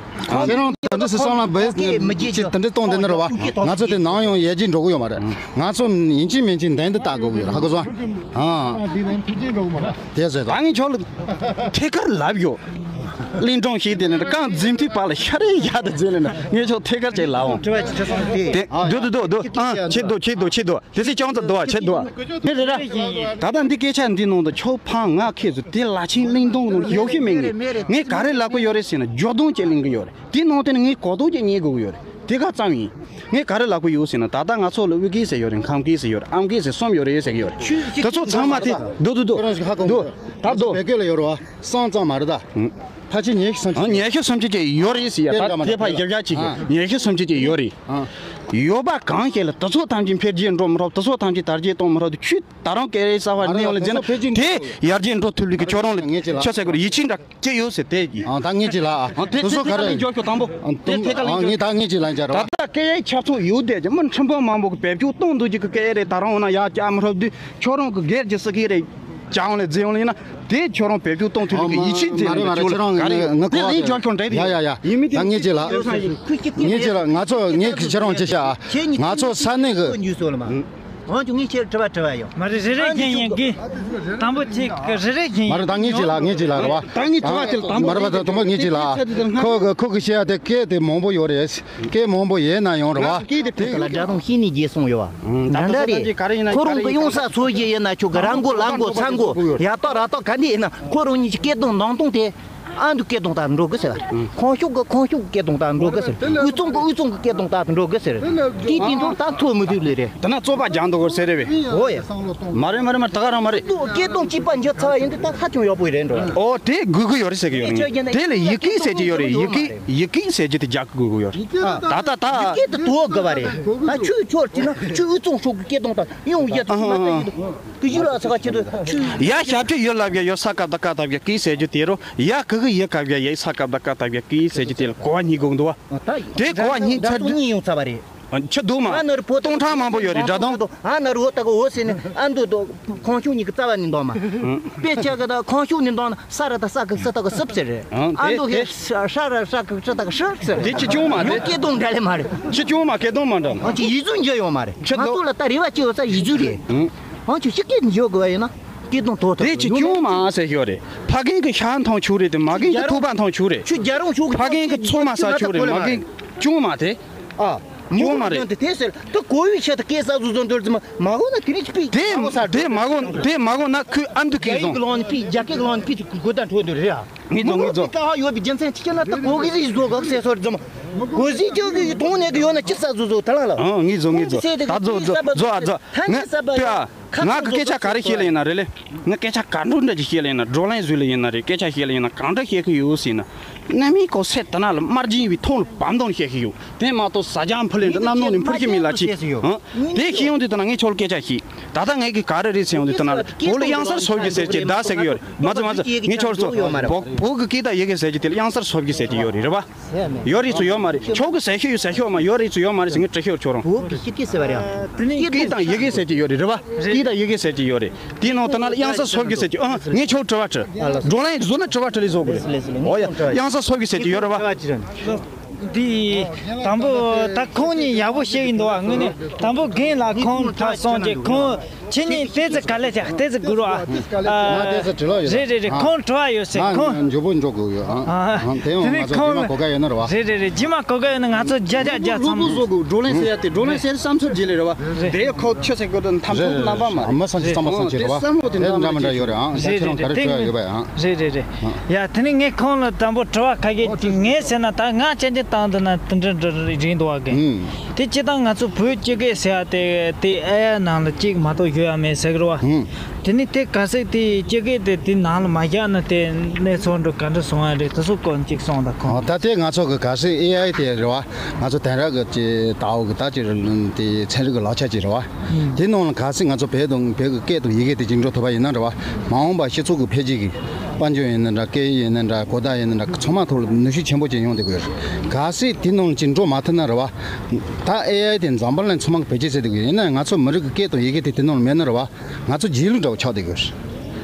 ཁྱེད་རང་ད་འདྲ་སི་སང་ལ་བེ་ཅི་དེ་འདྲ་གཏོང་དེ་ནི་རེད་བ། ང་ཚོ་དེ་ནང་ཡང་ཡར་རྒྱས་འགྲོ་གི་ཡོད་མ་རེད། ང་ཚོ་ཡིན་གཅིག་མིན་གཅིག་འདན་དུ་བལྟ་དགོས་ཀྱི་ཡོད་རེད། ཧ་གོ་སོང་ཨང་། དེ་ཟེར་ད་ངས་ཁྱོད་ལ་ཐད་ཀར་ལབ་ཡོད། གླིང་སྒྲུང་ཞིག་དེ་ནི་རྐང་འཛིན་མཐུད་པ་ལ་ཤ་རེ་ཡག་ཏུ་འཛིན་ལ་ན་ངས་ཆོག་ཐད་ཀར་ཅིག་ལ་འོང་། དྲི་བ་ཅིག་དྲི་སོང་དེ། དེ་འདུག་འདུག་འདུག་འདུག་ཨང་། ཆེ་འདུག་ཆེ་འདུག་ཆེ་འདུག་དེ་སྲིད་ཅང་ཙམ་འདུག་ཆེ་འདུག་དེ་རེ་རེ་བཞིན་ཡིན། ད་ལྟ་འདི་སྐད་ཆ་འདི་ནང་དུ་ཆོག་ཕང་ང་ཁེ་སུ་དེ་ལ་ཆིན་གླིང་སྒྲུང་ནང་ཡོད་ཤི་མེད་ངས་ངས་ག་རེ་ལབ་གི་ཡོད་རེད་ཟེར་ན་འཇོག་རྡུང་ཅིག་གླེང་གི་ཡོད་རེད། དེ་ནང་དེ་ནི་ངས་གོ་རྡོག་ཅིག་ཉན་དགོས་ཀྱི་ཡོད་རེད། དེ་ག་ཙམ་ཡིན། ངས་ག་རེ་ལབ་གི་ཡོད་ཟེར་ན་ད་ལྟ་ང་ཚོ་ལ་དབུས་སྐད་ཟེར་ཡོད་རེད། ཁམས་སྐད་ཟེར་ཡོད་རེད། ཨམ་སྐད་ཟེར་གསུམ་ཡོད་རེད་ཟེར་གི་ཡོད་རེད། དེ་ཚོ་ཚང་མ་དེ་འདུག་འདུག་འདུག་ཁ་སྐོང་འདུག་ད་འདུག་བོད་སྐད་ལ་ཡོད་རེད་བ། སང་ཙང་མ་རེད་ད། ཕལ་ཆེར་ཉི་ཤུ་སུམ་ཅུ། ཨ་ཉི་ཤུ་སུམ་ཅུ་ཅིག་ཡོད་རེད་ཟེར་ཡ། ད་དེ་ཕ་ཡག་ཡག་ཅིག་ཨ་ཉི་ཤུ་སུམ་ཅུ་ཅིག་ཡོད་རེད། ཨ་ཡོད་པ་གང་ཞིག་ལ་དེ་ཚོ་ཐམས་ཅད་འཕེལ་རྒྱས་འགྲོ་མི་རོགས། དེ་ཚོ་ཐམས་ཅད་དར་རྒྱས་གཏོང་མི་རོགས། དེ་ཁྱོད་ད་རུང་སྐད་ཡིག་གསར་བ་ནས་ཡོང་ལ་འཛིན་ན་དེ་ཡར་རྒྱས་འགྲོ་ཐུབ་ལུགས་ཀྱི་ཁྱོད་རང་ལ་ཆ་ཟེར་དགོས་རེད། ཡིད་ཆེས་འདྲ་སྐྱེ་ཡོད་ཟེར་དེ་གི། ཨ་ད་ངས་ཅིག་ལ་ཨ་དེ་ཚོ་ག་རེ་འཇོག་ཁྱོད་དང་པོ་དེ་ཐད་ཀ་ལ་ངས་ད་ངས་ཅིག་ལ་འཇག་རོགས། ད་ལྟ་སྐད་ཡིག་ཁྱབ་ཚུགས་ཡོད་དེ་ཀྱི་མི་ཁྲིམས་དཔོན་མང་པོ་གི་བེད་སྤྱོད་གཏོང་འདུག་ཅིག་གི་སྐད་ཡིག་རེད། ད་རུང་འོ་ན་ཡར་བསྐྱར་མི་ཧྲོབ་དུས་ཁྱོད་རང་གི་སྒེར་གྱི་སྲིད་སྐད་རེད། ཅང་ལས་རྫི་ཡོང་ལ་ཡིན་ན་དེ་ཁྱོད་རང་བེད་སྤྱོད་གཏོང་ཐུབ་ལུགས་ཀྱི་ཡིད་ཆེས་འཛིན་ལ་ཁྱོད་ལ་ག་རེ་དེ་ལན་འཇོག་ཁྱོད་འདྲ་དེ་ཡ་ཡ་ཡ་ཡིན་མི་དེ་ད་ངས་ཅིག་ལ་ངས་ཅིག་ལ་ང་ཚོ་ངས་ཁྱེད་རང་ཅི་བྱ་ང་ཚོ་ས་གནས་གི་འོང་ཅུང་ངས་ཁྱེད་དྲི་བ་དྲི་བ་ཡོང་། མ་རེད། རེ་རེ་བཞིན་ཡིན་གི། དང་པོ་ཁྱེད་ཀྱི་རེ་རེ་བཞིན་མ་རེད། ད་ངས་ཅིག་ལ་ངས་ཅིག་ལ་རེད་བ། ད་ངས་དྲི་བ་དེ་ལ་དང་པོ་མ་རེད་བ། ད་དང་པོ་ངས་ཅིག་ལ་ཁོ་གི་ཁོ་གི་བཤད་ཡ་དེ་སྐད་དེ་མང་པོ་ཡོད་རེད། སྐད་མང་པོ་ཡོད་ན་ཡང་རེད་བ། སྐད་དེ་ཕལ་ལ་སྒྲ་གདངས་ཤེས་ནས་རྗེས་སོང་ཡོད་བ། ད་ལྟ་རེད། ཁོ་རང་གི་ཡོང་ས་ཚོ་རྒྱུ་ཡིན་ན་ཆོག་གི། ར་མགོ་ལ་མགོ་ཚ་མགོ་ཡ་ཏོ་ར་ཏོ་ག་འདི་ཡིན་ན་ཁོ་རང་གཉིས་ཀྱི་སྐད་གདངས་ནང་སྟོང་དེ། ཨ་འདུ་སྐད་གདངས་ལྟར་འགྲོ་གི་ཟེར། ཁོང་ཤུག་གི་ཁོང་ཤུག་གི་སྐད་གདངས་ལྟར་འགྲོ་གི་ཟེར། དབུས་གཙང་གི་དབུས་གཙང་གི་སྐད་གདངས་ལྟར་འགྲོ་གི་ཟེར། དེ་དེ་འདུག་ད་ཐོ་མི་ཐུབ་ལེ་རེད། དེ་ན་རྩོད་པ་རྒྱག་འདུག་གོ་ཟེར་རེད་བས། འོ་ཡ། མ་རེད་མ་རེད་མ་རེད། ད་ག་རང་མ་རེད། སྐད་གདངས་གཅིག་པ་འཇོག་ཚར་བ་ཡིན་དུས་ད་ཧ་ཅང་ཡག་པོ་རེད་འགྲོ། ཨོ་དེ་དགོས་ཀྱི་ཡོད་རེད་ཟེར་གྱི་ཡོད་རེད། དེ་ལ་ཡི་གེ་ཟེར་གྱི་ཡོད་རེད། ཡི་གེ་ཡི་གེ་ཟེར་གྱི་དེ་རྒྱག་དགོས་ཀྱི་ཡོད་རེད། ད་ད་ད། ཡི་གེ་དེ་དོ་དགོས་པ་རེད། ད་ཆུ་ཆོར་གྱི་ན་ཆུ་དབུས་གཙང་ཕྱོགས་ཀྱི་སྐད་གདངས་དང་ཡང་ཡ་ཐུག་མ་ད་ཡིན་དུས་གི་ཡུལ་ལ་ས་ཁ་ཆེ་དུས་ཆུ། ཡ་ཞབས་ཀྱི་ཡུལ་ལབ་ཡ་ཡོད་ས་སྐབས་ད་སྐབས་ད་ཡ་གི་ཟེར་རྒྱུ་དེ་རོ། ཡ་གི་གི་ཡི་གབ་ཡ་ཡ་ས་སྐབས་ད་སྐབས་ད་ཡ་གི་ཟེར་རྒྱུ་དེ་ལ་གོ་བ་གཉིས་དགོས་འདུག་བ། དེ་གོ་བ་གཉིས་ཚར་དུས་གཉིས་ཡོང་ཚར་བ་རེད། ཆི་འདུག་མ། ཨ་ནི་རུ་བོ་སྟོང་ཕྲག་མང་པོ་ཡོད་རེད་སྒྲ་གདངས། ཨ་ནི་རུ་བོ་ད་ག་འོ་ཟེར་ནས་ཨ་འདུ་དོ་ཁོང་ཆུང་གཉིས་ཀྱི་རྩ་བ་ནས་འདོགས་མ། དཔེ་ཆ་གི་ད་ཁོང་ཆུང་ནས་འདོགས་ན་ས་ར་ད་ས་གི་ས་ད་གི་སུབ་ཟེར་རེད། ཨ་འདུ་ཧེ་ཧྲ་ར་ཧྲ་གི་ཧྲི་ད་གི་ཧྲི་ཟེར་རེད། དེ་ཆི་ཆུང་མ་དེ། སྐད་གདངས་འདྲ་ལེ་མ་རེད། ཆི་ཆུང་མ་སྐད་གདངས་མ་འདྲ་མ། ཨ་ཅི་ཡིག་གཟུགས་འཇོག་ཡོང་མ་རེད། ཆི་ང་འདུག་ཚོ་ལ་ད་རེ་བ་ཅི་ཡོད་ས་ཡིག་གཟུགས་རེད། ཨང་། ཨང་ཆུ་ཤི་སྐད་འཇོག་དགོས་པ་ཡིན་ན་སྐད་གདངས་དོ་ཐོག་དེ་ཆི་ཆུང་མ་ཟེར་ཞོར་རེད། ཕ་རྒན་གི་ཤ་མཐོང་ཆུ་རེད་དེ་མ་རྒན་གི་ཐུག་པ་མཐོང་ཆུ་རེད། ཆུ་རྒྱ་རོང་ཆུ་གི་ཕ་རྒན་གི་ཚོ་མ་ས་ཆུ་རེད་མ་རྒན་ཆུང་མ་དེ། ཨ། ཆུང་མ་རེད། དེ་ཟེར་དུ་གོ་བའི་ཆེད་དུ་སྐད་ས་བཟོ་བཟོ་འདོར་ཙམ་མ་གོ་ན་དེ་རིགས་པི་དེ་མ་གོ་ས་དེ་མ་གོ་དེ་མ་གོ་ན་ཁོས་ཨ་འདུ་རྒྱ་སྐད་ཡིག་གི་ལོང་ནི་པི་རྒྱ་སྐད་གི་ལོང་ནི་པི་དེ་གོ་ད་འཕྲོ་འདོར་རེད་ཨ། ངེས་རྫོགས་ངེས་རྫོགས། ཀ་ཡོད་པའི་རྒྱུ་མཚན་ཅི་ཆེ་ན་ད་གོ་གི་ཟིག་བཟོ་གག་ཟེར་སོར་ཙམ། གོ་ཟིག་ཅོག་གི་གདོང་ནས་གི་ཡོད་ན་ཅི་ས་བཟོ་བཟོ་ད་ལ་ལ། ཨང་ངེས་རྫོགས་ངེས་རྫོགས། ད་བཟོ་བཟོ་བཟོ་ཨ་བཟོ། ཐ་ནི་ས་བ་ང་ལྟོས་ཨ། ང་གི་སྐད་ཆ་ག་རེ་བཤད་ལ་ཡིན་ན་རེད་ལེ། ང་སྐད་ཆ་ག་འགྲོ་འདྲ་ཅིག་བཤད་ལ་ཡིན་ན་བགྲོ་གླེང་བཟོས་ལ་ཡིན་ན་རེད། སྐད་ཆ་བཤད་ལ་ཡིན་ན་གང་འདྲ་བཤད་གི་ཡོད་ཟེར་ན། གནམ་མེད་ཀོ་སེ་ད་ན་ལ་དམར་རྗེན་བའི་མཐོང་ལ་བམ་དོང་བཤད་གི་ཡོད། དེ་མ་གཏོགས་ཟ་ཅང་ཕུ་ལེན་དུ་གནམ་ནོ་ནས་འཕུར་གི་མི་ལ་ཅི། ཨང་། དེ་ཤེས་ཡོང་དུས་ད་ན་ངས་ཁྱོད་ལ་སྐད་ཆ་བཤད། ད་ལྟ་ངས་གི་ག་རེ་རེད་ཟེར་ཡོང་དུས་ད་ན་ལ་བོད་ལ་དབྱངས་གསལ་སོབ་ཀྱི་ཟེར་གྱི་ད་ཟེར་གི་ཡོད་རེད། མ་ཚོ་མ་ཚོ་ངས་ཁྱོད་ལ་ཚོ་བོད་བོད་གི་སྐད་དང་ཡི་གེ་ཟེར་གྱི་དེ་ལ་དབྱངས་གསལ་སོབ་ཀྱི་ཟེར་གྱི་ཡོད་རེད་རེད་པ། ཡོད་རེད་ཚོ་ཡོད་མ་རེད། ཁྱོད་གི་ཟེར་ཤེས་ཡོད་ཟེར་ཤེས་མ་ཡོད་རེད་ཚོ་ཡོད་མ་རེད་ཟེར་ངས་དྲི་ཤོར་ཁྱོད་རང་། བོད་ཀྱི་སྐད་ཟེར་བ་རེད། དེ་ནས་སྐད་དང་ཡི་གེ་ཟེར་གྱི་ཡོད་རེད་རེད་བ། སྐད་དང་ཡི་གེ་ཟེར་གྱི་ཡོད་རེད། དེའི་ནང་དུ་ན་ལ་དབྱངས་གསལ་སོབ་ཀྱི་ཟེར་གྱི་ཨ་ངས་ཁྱོད་དྲི་བ་དྲི། བགྲོ་གླེང་བཟོ་ན་དྲི་བ་དྲི་ལས་བཟོ་དགོས་རེད། འོ་ཡ་དབྱངས་གསལ་སོབ་ཀྱི་ཟེར་གྱི་ཡོད་རེད་བ། འདི་དང་པོ་ད་ཁོང་གཉིས་ཡག་པོ་བཤད་ཀྱི་འདུག་བ། དངོས་གནས་དང་པོ་རྒན་ལགས་ཁོང་ད་སོང་རྗེས་ཁོང་། ཁྱེད་གཉིས་ཏོག་ཙམ་ག་ལེ་བྱ་ཏོག་ཙམ་སྒུག་རོགས་ཨ། ང་ཏོག་ཙམ་དྲི་ལོག་ཡོད། རེད་རེད་རེད། ཨ། ཁོང་དྲི་བ་ཡོད་ཟེར་ང་ཁོང་། མགྱོགས་པོ་འགྲོ་དགོས་ཡོད་ཨ། ཨ། ཨ། དེ་ཡང་དེ་ནས་ང་ཚོ་ཁོང་རྗེས་མ་གོ་སྐབས་ཡོད་ན་རེད་བ། རེད་རེད་རེད། རྗེས་མ་གོ་སྐབས་ཡོད་ན་ང་ཚོ་རྒྱ་རྒྱ་རྒྱ་ཚང་མ། བགྲོ་གླེང་བཟོ་དགོས་བགྲོ་གླེང་ཟེར་བསམ་ཚུལ་རྗེས་ལས་རེད་བ། རེད། དེ་ཁོ་ཆོས་ཟེར་དགོས་དོན་ཐམས་ཅད་རྣམ་པ་མ་རེད། མི་སང་ཅི་ཚང་མ་སང་ཅི་རེད་བ། དེ་བསམ་བློ་དེ་འདྲ་མི་འདྲ་ཡོད་རེད་ཨ། ད་ཁྱེད་རང་ག་རེ་དྲི་བ་ཡོད་པ་ཨ། རེད་རེད་རེད། དེ་ངས་ཁོང་ལ་དང་པོ་དྲི་བ་ཁ་ཤས་ཅིག་ངས་ཟེར་ན་ད་ང་ཅན་ཅན་བཏང་འདུག་ན་དེ་འདྲ་འདྲ་རིགས་འདུག་བ་གི། ཨུམ། དེ་སྤྱིར་བཏང་ང་ཚོ་བོད་སྤྱི་སྐད་ཟེར་ཡ་དེ་དེ་ཨེ་ཡ་ནང་ལ་གཅིག་མ་གཏོགས་ཡོད་ཡ་མེད་ཟེར་གི་རེད་བ། ཨུམ། དེ་ནི་དེ་ག་ཟེ་དེ་སྤྱི་སྐད་དེ་དེ་ནང་ལ་མ་བཞག་ན་དེ་གནས་ཚུལ་འདྲ་ག་འདྲ་སོང་ཡ་རེད། དེ་ཚོ་སྐོར་གཅིག་གསུངས་དང་ཁོང་། ད་དེ་ང་ཚོ་གི་ག་ཟེ་ཨེ་ཨའི་དེ་རེད་བ། ང་ཚོ་དེང་རབས་ཀྱི་ཅིག་ལྟ་བ་གི་ད་ཅིག་དེ་ཚན་རིག་གི་ལག་ཆ་ཅིག་རེད་བ། དེ་ནང་ལ་གལ་སྲིད་ང་ཚོ་བོད་དང་བོད་ཀྱི་སྐད་དང་ཡི་གེ་དེ་ཅིག་འགྲོ་ཐུབ་པ་ཡིན་ན་རེད་བ། མ་འོངས་པ་སྤྱི་ཚོགས་ཀྱི་འཕེལ་རྒྱས་ཀྱི་དཔལ་འབྱོར་ཡིན་ན་འདྲ། སྐད་ཡིག་ཡིན་ན་འདྲ། གོ་བརྡ་ཡིན་ན་འདྲ། ཚང་མ་ཐོག་ལ་ནུས་ཤུགས་ཆེན་པོ་ཅིག་ཡོང་བསྡད་ཀྱི་ཡོད་རེད། གལ་སྲིད་དེ་ནང་ལ་ཅིག་འགྲོ་མ་ཐུབ་ན་རེད་བ། ད་ཨེ་ཨའི་དེ་འཛམ་བུ་གླིང་ཚང་མ་གི་བེད་སྤྱོད་བྱེད་བསྡད་ཀྱི་ཡོད། ཡིན་ན་ང་ཚོ་མི་རིགས་ཀྱི་སྐད་དང་ཡི་གེ་དེ་དེ་ནང་ལ་མེད་ན་རེད་བ། ང་ཚོ་རྗེས་ལུས་འདྲ་བོ་ཆགས་བསྡད་ཀྱི་ཡོད་རེད།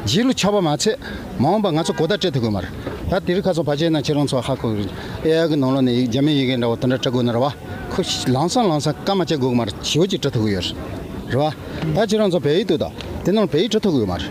རྗེས་ལུས་ཆགས་པ་མ་ཚད་མ་འོངས་པ་ང་ཚོ་གོ་བརྡ་སྤྲད་ཐུབ་ཀྱི་མ་རེད། ད་དེ་རིང་ཁ་སང་ཕལ་ཆེར་ན་ཁྱེད་རང་ཚོ་ཧ་གོ་གི་རེད། ཨེ་ཨའི་གི་ནང་ལོགས་ནས་རྒྱ་མི་ཡི་གེ་འདྲ་བོ་དེ་འདྲ་སྤྲད་དགོས་ན་རེད་བ། ཁོ་ལམ་སང་ལམ་སང་སྐར་མ་གཅིག་འགོར་གི་མ་རེད། ཞེ་པོ་ཅིག་སྤྲད་ཐུབ་ཀྱི་ཡོད་རེད། རེད་བ། ད་ཁྱེད་རང་ཚོ་བལ་ཡུལ་དུ་ད་དེ་ནང་བལ་ཡུལ་སྤྲད་ཐུབ་ཀྱི་ཡོད་མ་རེད།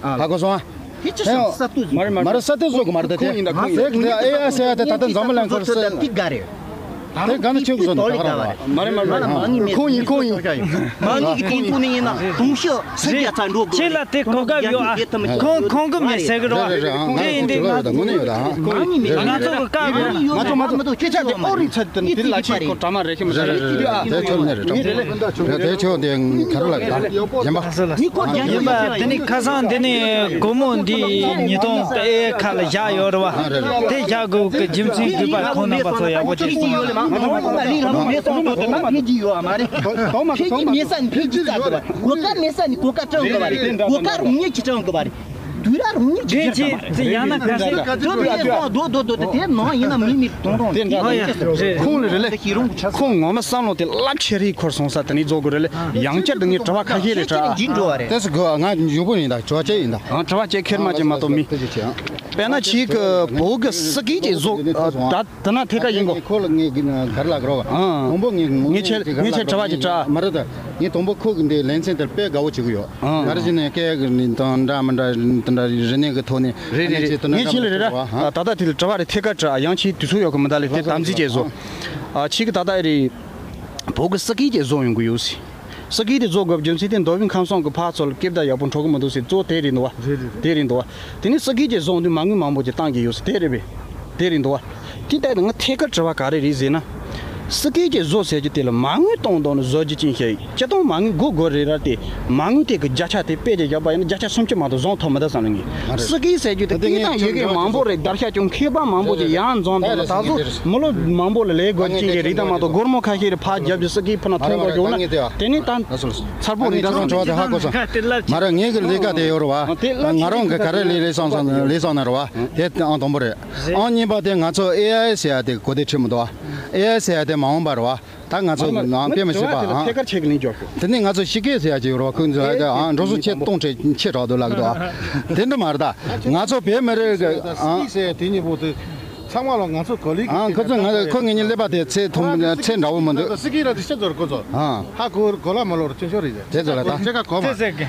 ཧ་གོ་སོང་ཨ། དེ་ཅི་ཞིག་ས་ཏུ་མ་རེད་མ་རེད། མ་རེད། ས་ཏུ་བཟོ་གི་མ་རེད། ད་ཁོང་ཡིན་ད། ཁོང་ཡིན། དེ་ཨེ་ཨ་ཟེར་ཡ་དེ་ད་ལྟ་འཛམ་བུ་གླིང་ཁོར་ས་ཏི་ག་རེད། དེ་ག་ནས་ཁྱོད་ཀྱིས་བཟོ་ནས་ད་ག་རང་བ། མ་རེད་མ་རེད་མ་རེད། ཁོང་ཡིན་ཁོང་ཡིན། མ་ངེས་ཀྱི་ཐེངས་ཐུག་ནས་ཡིན་ན་དུང་ཕྱུར་སུམ་བརྒྱ་ཚ་འགྲོ་དགོས་རེད། ཁྱེད་ལ་དེ་གོ་སྐབས་ཡོད་ཨ། ཁོང་ཁོང་གི་མི་ཟེར་གི་རོ། རེད་རེད་རེད། དེ་ཡིན་དུས་ང་ཚོ་ང་ཚོ་གི་སྐབས་ང་ཚོ་ང་ཚོ་ཁྱེད་ཅག་དེ་ཨོ་རིག་ཚད་དེ་དེ་ལ་ཆེད་ཁོ་གྲ་མ་རེད་ཁྱེད་མི་ཟེར་རེད། རེད་རེད། དེ་ཁྱོད་ནས་རེད། གྲ་མ་རེད། ཡིན་པ། དེ་ནི་ཁ་སང་འདི་ནི་སྒོར་མོ་འདི་ཉིས་སྟོང་ཨེ་ཁ་ལ་བཞག་ཡོད་རེད་བ། དེ་བཞག་དགོས་ཀྱི་རྒྱུ་མཚན་དགོས་པ་ཁོང་རྣམ་པ་ཚོ་ཡག་པོ་ཅིག་གསུངས། གོ་སྐབས་མེད་ས་ནས་འཕེལ་རྒྱས་བཙལ་དགོས་པ་རེད། གོ་སྐབས་མེད་ས་ནས་གོ་སྐབས་སྤྲང་དགོས་པ་རེད། གོ་སྐབས་རང་ཉིད་ཀྱིས་སྤྲང་དགོས་པ་རེད། དུས་རབས་རང་ཉིད་ཀྱིས་དེ་ཕྱིར་ཅི་ཡང་ན་ག་ཚོད་དུ་དེ་ནང་ཡིན་ན་མི་མི་གཏོང་རོགས་དེ་འདྲ་ཁོང་ལ་རེད་ལེ། ཁོང་ངོ་མ་བསམ་བློ་དེ་རླབས་ཆེ་རེད། ཁོར་སོང་ས་དེ་ནས་རྫོགས་དགོས་རེད་ལེ། ཡང་བསྐྱར་དུ་ངས་དྲི་བ་ཁ་ཤས་རེ་དྲིས། འགྲོ་བ་རེད། དེ་སུ་གོ་ང་འཇུག་པོ་ཡིན་ད་ཇོ་ཅེ་ཡིན་ད། ཨང་དྲི་བ་ཅེ་ཁེར་མ་ཅེ་མ་གཏོགས་མི། དཔེར་ན་ཆིག་གི་བོད་གི་སི་ཀི་ཅེ་བཟོ་ད་དེ་ན་ཐད་ཀ་ཡིན་གོ། ཁོ་ལ་ངས་གར་ལ་གར་བ། ཨང་དང་པོ་ངས་ངས་ཆེ་ངས་ཆེ་དྲི་བ་ཅེ་དྲིས། མ་རེད་ད། ངས་དང་པོ་ཁོ་གི་འདི་ལེ་ཚན་དེར་དཔེ་དགའ་བོ་བྱེད་གི་ཡོད། ཨང་། ག་རེ་བྱས་ནས་སྐད་གི་ནི་དང་འདྲ་མི་འདྲ་དེ་འདྲ་རིག་གནས་གི་ཐོག་ནས། རེད་རེད་རེད། ངས་ཁྱེད་ལ་རེད་ར། ད་ལྟ་དེ་ལ་དྲི་བ་རེ་ཐད་ཀར་དྲི་ཡང་ཆེ་དུས་ཚོད་ཡོད་གི་མི་འདུག་ལས་དེ་དམ་འཛིན་བྱས་བཟོ། ཨ་ཆིག་གི་ད་ལྟ་རེད། བོད་གི་སི་ཀི་ཅེ་བཟོ་ཡོང་གི་ཡོད་སི། སི་ཀི་དེ་བཟོ་དགོས་རྒྱུ་མཚན་དེ་མདོ་དབུས་ཁམས་གསུམ་གི་ཕར་ཚུར་སྐད་བརྡ་ཡག་པོ་འགྲོ་གི་མི་འདུག་སི་གཙོ་དེ་རེད་འདུག་བ། དེ་རེད་འདུག་བ། དེ་ནས་སི་ཀི་ཅེ་བཟོ་དུས་མ་དངུལ་མང་པོ་ཅིག་བཏང་གི་ཡོད་སི་དེ་རེད་པས། དེ་རེད་འདུག་བ། དེ་ལྟ་ཡིན་ང་ཐད་ཀར་དྲི་བ་ག་རེ་རེད་ཟེར་ན། སི་ཀི་གི་བཟོ་ཟེར་རྒྱུ་དེ་ལ་མ་དངུལ་གཏོང་གཏོང་ནས་བཟོ་རྒྱུ་ཅན་ཞིག་སྤྱིར་བཏང་མ་དངུལ་སྒོར་སྒོར་རེ་རེ་དེ་མ་དངུལ་དེ་གི་བརྒྱ་ཆ་དེ་དཔེ་ཅིག་བཞག་པ་ཡིན་ན་བརྒྱ་ཆ་སུམ་ཅུ་མ་གཏོགས་བཟང་ཐོབ་མི་འདུག་བསམ་ལ་ངས། སི་ཀི་ཟེར་རྒྱུ་དེ་དེ་དང་ཡི་གེ་མང་པོ་རེད། བརྡར་ཤ་ཅུང་མཁས་པ་མང་པོ་ཅིག་ཡང་འཛོམས་དང་ད་གཟོད་མི་ལོ་མང་པོ་ལ་ལས་དགོས་ཅན་གྱི་རིགས་དང་མ་གཏོགས་སྒོར་མོ་ཁ་ཤས་རེ་ཕར་རྒྱབ་ཀྱི་སི་ཀི་ཕུ་ན་ཐོན་དགོས་བྱུང་ན་དེ་ནི་ད་ཚར་པོ་རེད་ད་སོང་། མ་རེད་ངེད་ཀྱི་ལས་ཀ་དེ་ཡོད་རེད་བ། ང་རང་གི་ག་རེ་ལས་ལས་སོང་ལས་སོང་ན་རེད་བ། དེ་ཨང་དང་པོ་རེད། ཨང་གཉིས་པ་དེ་ང་ཚོ་ཨེ་ཨའི་ཟེར་ཡ་དེ་གོ་བདེ་ཁྲིད་མི་འདུག་བ། ཨེ་ཨའི་ཟེར་ཡ་དེ་མ་འོངས་པ་རེད་བ། ད་ང་ཚོ་ནང་དཔེ་མི་སྲིད་པ་ཨང་། ཐད་ཀར་ཆེ་གི་ལན་འཇོག་ཤོག་དེ་ནས་ང་ཚོ་ཤི་ཀེ་ཟེར་ཡ་ཅིག་ཡོད་རེད་བ། ཁོང་ཚོ་ཨ་ཨང་འགྲོ་སོང་ཆེ་གཏོང་ཆེ་ཆེ་དྲགས་འདུག་ལབ་འདུག་བ། དེ་འདྲ་མ་རེད་ད། ང་ཚོ་བོད་མི་རིགས་ཀྱི་ཨང་། སི་ཀི་ཟེར་དེ་གཉིས་པོ་དེ་ཚང་མ་ལ་ང་ཚོ་གོ་ལིག་ཨང་ཁོ་ཚོ་ང་ཁོ་ངེད་གཉིས་ཀླད་པ་དེ་ཚད་མཐོ་ཚད་འདྲ་བོ་མི་འདུག་སི་ཀི་ར་དེ་ཤེས་ཚོར་ཁོ་ཚོ་ཨང་། ཧ་གོ་གོ་ལ་མ་ལོར་ཆུང་ཆུང་རེད། དེ་ཚོ་ལ་ད་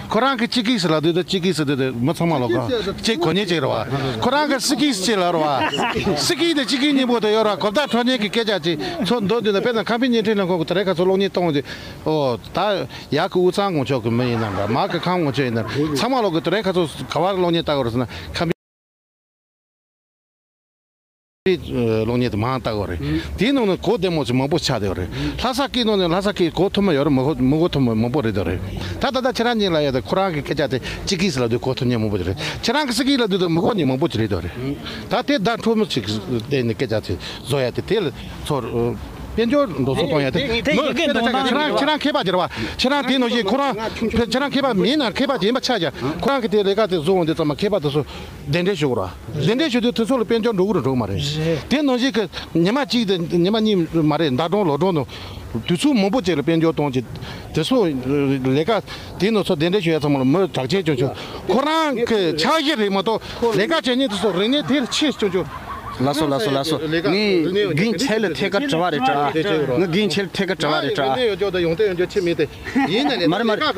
ཁོ་རང་གི་སི་ཀི་ཟེར་ལབ་དུས་ད་སི་ཀི་ཟེར་དུས་ད་མི་ཚང་མ་ལ་གོ་ཅིག་གོ་ཉེ་ཅིག་རེད་བ། ཁོ་རང་གི་སི་ཀི་ཟེར་ལབ་རེད་བ། སི་ཀི་དེ་སི་ཀི་གཉིས་པོ་དེ་ཡོད་རེད་བ། གོ་བརྡ་འཕྲོད་ཉེ་གི་སྐད་ཆ་ཅིག་ཚོ་འདོན་དུས་ན་དཔེར་ན་ཁམས་པའི་བརྙན་འཕྲིན་ལས་ཁུངས་ཀྱི་དེ་རིང་ཁ་ཚོ་གློག་བརྙན་གཏོང་དུས་ཨོ་ད་ཡག་གི་དབུས་གཙང་གོང་ཆོག་གི་མི་ཡིན་ན་འདྲ་མ་གི་ཁམས་གོང་ཆོག་ཡིན་ན་ཚང་མ་ལོག་གི་དེ་རིང་ཁ་ཚོ་ག་བར་གློག་བརྙན་ལྟ་གི་རེད་ཟེར་ན་ཁམས་པའི་གློག་བརྙན་དེ་མང་ལྟ་གི་རེད། དེའི་ནང་ནས་གོ་བདེ་མོ་ཅིག་མང་པོ་ཆགས་བསྡད་ཡོད་རེད། ལྷ་ས་སྐད་ནང་ནས་ལྷ་ས་སྐད་གོ་ཐུབ་མ་ཡོད་རེད། མི་གོ་མི་གོ་ཐུབ་མ་མང་པོ་རེད་འདུག་རེད། ད་ད་ལྟ་ཁྱེད་རང་གཉིས་ལ་ཡོད་དེ་ཁོ་རང་གི་སྐད་ཆ་དེ་སི་ཀི་ཟེར་ལབ་དུས་གོ་ཐུབ་མཁན་མང་པོ་ཅིག་རེད། ཁྱེད་རང་གི་སི་ཀི་ལབ་དུས་དེ་མི་གོ་མཁན་མང་པོ་ཅིག་རེད་འདུག་རེད། ད་དེ་བརྡ་འཕྲོད་མི་ཅིག་བསྟན་ནས་སྐད་ཆ་དེ་བཟོ་ཡ་དེ་དེ་ལ་ཚོར། དཔལ་འབྱོར་འགྲོ་སོང་གཏོང་ཡ་དེ་དེ་ཡི་གེ་འདོན་སྟངས་ཁྱེད་རང་ཁྱེད་རང་མཁས་པ་ཅིག་རེད་བ། ཁྱེད་རང་དེ་ནང་བཞིན་ཁོ་རང་ཁྱེད་རང་མཁས་པ་མིན་ན་མཁས་པ་ཅིག་ཡིན་པ་ཆགས་ཀྱང་ཁོ་རང་གི་དེ་ལས་ཀ་དེ་བཟོ་འོང་དུས་ཙམ་མ་མཁས་པ་དེ་ཚོ་གདན་འདྲེན་ཞུ་དགོས་ར། གདན་འདྲེན་ཞུ་དུས་དེ་ཚོ་ལ་དཔལ་འབྱོར་འགྲོ་གི་རེད་འགྲོ་གི་མ་རེད། དེ་ནང་བཞིན་གྱི་ཉི་མ་གཅིག་དེ་ཉི་མ་གཉིས་མ་རེད། ཟླ་གྲོང་ལོ་གྲོང་དུ་དུས་ཚོད་མང་པོ་ཅིག་ལ་དཔལ་འབྱོར་གཏོང་གི་དེ་ཚོ་ལས་ཀ་དེ་ནང་ཚོ་གདན་འདྲེན་ཞུ་ཡ་ཚང་མ་ལ་མི་དྲག་ཆེན་བྱུང་བྱུང་ཁོ་རང་གི་འཆར་གཞི་རེད་མ་གཏོགས་ལས་ཀ་བྱེད་མཁན་དེ་ཚོ་རིག་གནས་དེ་ཆེ་བྱུང་བྱུང་། ལགས་སོ་ལགས་སོ་ལགས་སོ། ངས་རྒན་ཁྱེད་ལ་ཐད་ཀར་དྲི་བ་རེ་དྲ། ངས་རྒན་ཁྱེད་ལ་ཐད་ཀར་དྲི་བ་རེ་དྲ། ཡོང་དོན་ཡོང་དོན་ཆེ་མེད་དེ། ཡིན་ན་ནི་མ་རེད་མ་རེད།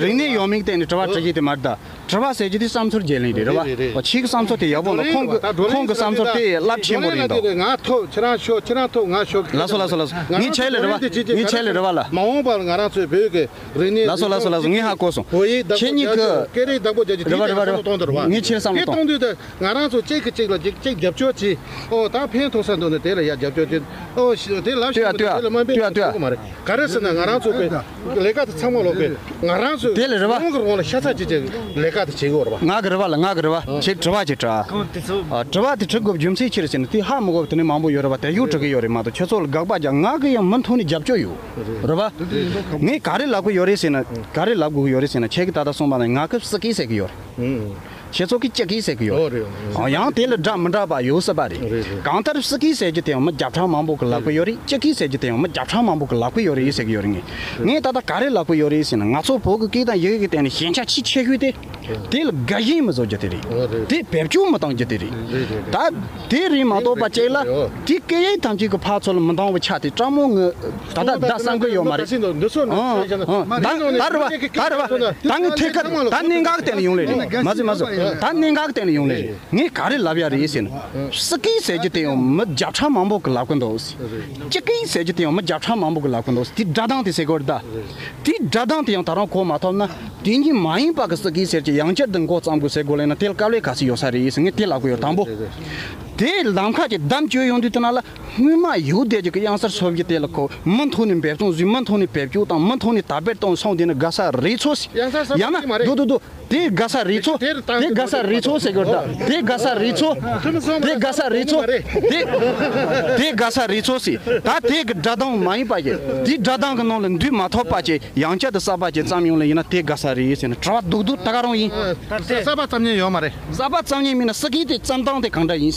རིག་གནས་ཡོད་མེད་བལྟས་ནས་དྲི་བ་དྲི་རྒྱུ་དེ་མ་རེད་ད། དྲི་བ་ཟེར་རྒྱུ་དེ་བསམ་ཚུལ་བརྗེ་ལེན་རེད་རེད་བ། ཁྱེད་ཀྱི་བསམ་ཚུལ་དེ་ཡག་པོ་འདུག་ཁོང་གི་ཁོང་གི་བསམ་ཚུལ་དེ་རླབས་ཆེན་པོ་རེད་འདུག་ང་ཐོབ་ཁྱེད་རང་ཤོག་ཁྱེད་རང་ཐོབ་ང་ཤོག་ལགས་སོ་ལགས་སོ་ལགས་སོ། ངས་ཁྱེད་ལ་རེ་བ་ངས་ཁྱེད་ལ་རེ་བ་ལ། མ་འོངས་པར་ང་རང་ཚོའི་བོད་ཀྱི་རིག་གནས་ལགས་སོ་ལགས་སོ་ལགས་སོ། ངས་ཧ་གོ་སོང་། བོད་ཡིག་བདག་པོ་རྒྱག་རྒྱུ་སྐད་རིགས་བདག་པོ་རྒྱག་རྒྱུ་རེད་བ་རེད་བ་རེད་བ། ངས་ཁྱེད་ལ་བསམ་བློ་གཏོང་། དེ་གཏོང་དུས་ད་ང་རང་ཚོ་གཅིག་གིས་གཅིག་ལ་གཅིག་གཅིག་རྒྱབ་སྐྱོར་བྱེད། ཨོ་ད་ཕན་ཐོགས་ས་འདུག་ནས་དེ་ལ་ཡ་རྒྱབ་སྐྱོར་བྱེད། ཨོ་ཤི་དེ་ལབ་ཤེས་དེ་ལ་དམའ་འབེབས་བྱེད་དགོས་མ་རེད། ག་རེ་ཟེར་ན་ང་རང་ཚོ་གི་ལས་ཀ་དེ་ཚང་མ་ལོག་གི་ང་རང་ཚོས་དེ་ལ་རེ་བ། རང་གི་རང་ལ་ཤ་ཚ་བྱེད་ཀྱི་ལས་ཀ་དེ་བྱེད་དགོས་རེད་བ། ང་གི་རེ་བ་ལ་ང་གི་རེ་བ་ཁྱེད་དྲི་བ་ཅིག་དྲ། ཨ་དྲི་བ་དེ་དྲི་དགོས་རྒྱུ་མཚན་ཅི་རེད་ཟེར་ན་དེ་ཧ་མི་གོ་བ་དེ་ནས་མང་པོ་ཡོད་རེད་བ། དེ་ཡུག་དྲི་གི་ཡོད་རེད་མ་གཏོགས་ཁྱོད་ཚོ་ལ་དགག་པ་རྒྱག་ང་གི་ཡང་མུ་མཐུད་ནས་རྒྱབ་སྐྱོར་ཡོད་རེད་བ། ངས་ག་རེ་ལབ་གི་ཡོད་རེད་ཟེར་ན་ག་རེ་ལབ་དགོས་ཀྱི་ཡོད་རེད་ཟེར་ན་ཁྱེད་ཀྱིས་ད་ལྟ་གསུངས་པ་ནང་ང་གི་སི་ཀི་ཟེར་གི་ཡོད་རེད། ཁྱེད་ཚོ་གིས་སི་ཀི་ཟེར་གི་ཡོད་རེད། ཡང་དེ་ལ་འདྲ་མི་འདྲ་བ་ཡོད་སྲིད་པ་རེད། གང་ལྟར་སི་ཀི་ཟེར་རྒྱུ་དེ་ཡང་མི་བརྒྱ་ཕྲག་མང་པོ་གི་ལབ་གི་ཡོད་རེད། སི་ཀི་ཟེར་རྒྱུ་དེ་ཡང་མི་བརྒྱ་ཕྲག་མང་པོ་གི་ལབ་གི་ཡོད་རེད་ཟེར་གི་ཡོད་རེད། ངས་ངས་ད་ལྟ་ག་རེ་ལབ་གི་ཡོད་རེད་ཟེར་ན་ང་ཚོ་བོད་ཀྱི་སྐད་དང་ཡི་གེ་གི་སྟེང་ནས་ཞན་ཆ་ཆེས་ཆེ་ཤོས་དེ། དེ་ལ་དགའ་ཞེན་མི་བཟོ་རྒྱུ་དེ་རེད། དེ་བེད་སྤྱོད་མི་གཏང་རྒྱུ་དེ་རེད། ད་དེ་རེད་མ་གཏོགས་པ་ཅིག་ལ་དེ་སྐད་ཡིག་ཐམས་ཅད་ཀྱི་ཕར་ཚུར་ལ་མི་འདང་བ་ཆགས་ཏེ་སྤྲང་མོ་ངོ་ད་ལྟ་བདག་བསམ་གི་ཡོད་མ་རེད། ཨང་ཨང་ད་ད་རེད་བ་ད་རེད་བ་ད་ངས་ཐད་ཀར་ད་གནད་འགག་གི་སྟེང་ལ་ཡོང་ལེ་རེད། མ་ཟེར་མ་ཟེར་ད་གནད་འགག་གི་སྟེང་ལ་ཡོང་ལེ་རེད། ངས་ག་རེ་ལབ་ཡ་རེད་ཟེར་ན། སི་ཀི་ཟེར་རྒྱུ་དེ་ཡང་མི་བརྒྱ་ཕྲག་མང་པོ་གི་ལབ་གི་འདུག་སི་ཀི་ཟེར་རྒྱུ་དེ་ཡང་མི་བརྒྱ་ཕྲག་མང་པོ་གི་ལབ་གི་འདུག་དེ་སྒྲ་གདངས་དེ་ཟེར་དགོས་རེད་ད། དེའི་སྒྲ་གདངས་དེ་ཡང་ད་རུང་གོ་མ་ཐུབ་ན་དེ་གཉིས་མ་ཡིན་པ་གི་སི་ཀི་ཟེར་གྱི་ཡང་བསྐྱར་དུ་མགོ་བརྩམས་དགོས་ཟེར་དགོས་ལེ་ན་དེ་ལ་དཀའ་ལས་ག་ཚོད་ཡོད་ས་རེད་ཟེར་ངས་དེ་ལབ་གི་ཡོད་དང་པོ། དེ་ལམ་ཁ་གྱི་གདམ་བཅོས་ཡོང་དུས་དེ་ན་ལ་སྔོན་མ་ཡོད་བསྡད་ཀྱི་གི་གཡང་གཟར་སོབ་ཀྱི་དེ་ལ་གོ་མུ་མཐུད་ནས་འབེབས་སྟངས་བཟོས་མུ་མཐུད་ནས་བེད་སྤྱོད་དང་མུ་མཐུད་ནས་དར་སྤེལ་གཏོང་སོང་དེ་ནི་དགའ་ས་རེད་ཚོ་ཟེར། ཡང་ས་སོབ་ཡང་ན་ཀྱི་མ་རེད། དུ་དུ་དུ། དེ་དགའ་ས་རེད་ཚོ། དེ་དགའ་ས་རེད་ཚོ་ཟེར་གི་རེད་ད། དེ་དགའ་ས་རེད་ཚོ། དེ་དགའ་ས་རེད་ཚོ། དེ་དེ་དགའ་ས་རེད་ཚོ་ཟེར། ད་དེ་གི་སྒྲ་གདངས་མ་ཡིན་པ་ཅིག་དེ་སྒྲ་གདངས་གི་ནང་ལ་འདུས་མ་ཐུབ་པ་ཅིག་ཡང་བསྐྱར་དུ་གསར་པ་ཅིག་བརྩམས་ཡོང་ལེ་ཡིན་ན་དེ་དགའ་ས་རེད་ཟེར་ན་དྲི་བ་རྡོག་རྡོག་ད་ག་རང་ཡིན། གསར་པ་བརྩམས་མཁན་ཡོད་མ་རེད། གསར་པ་བརྩམས་མཁན་མིན་ན་སི་ཀི་དེ་བརྩམས་སྟངས་དེ་གང་འདྲ་ཡིན།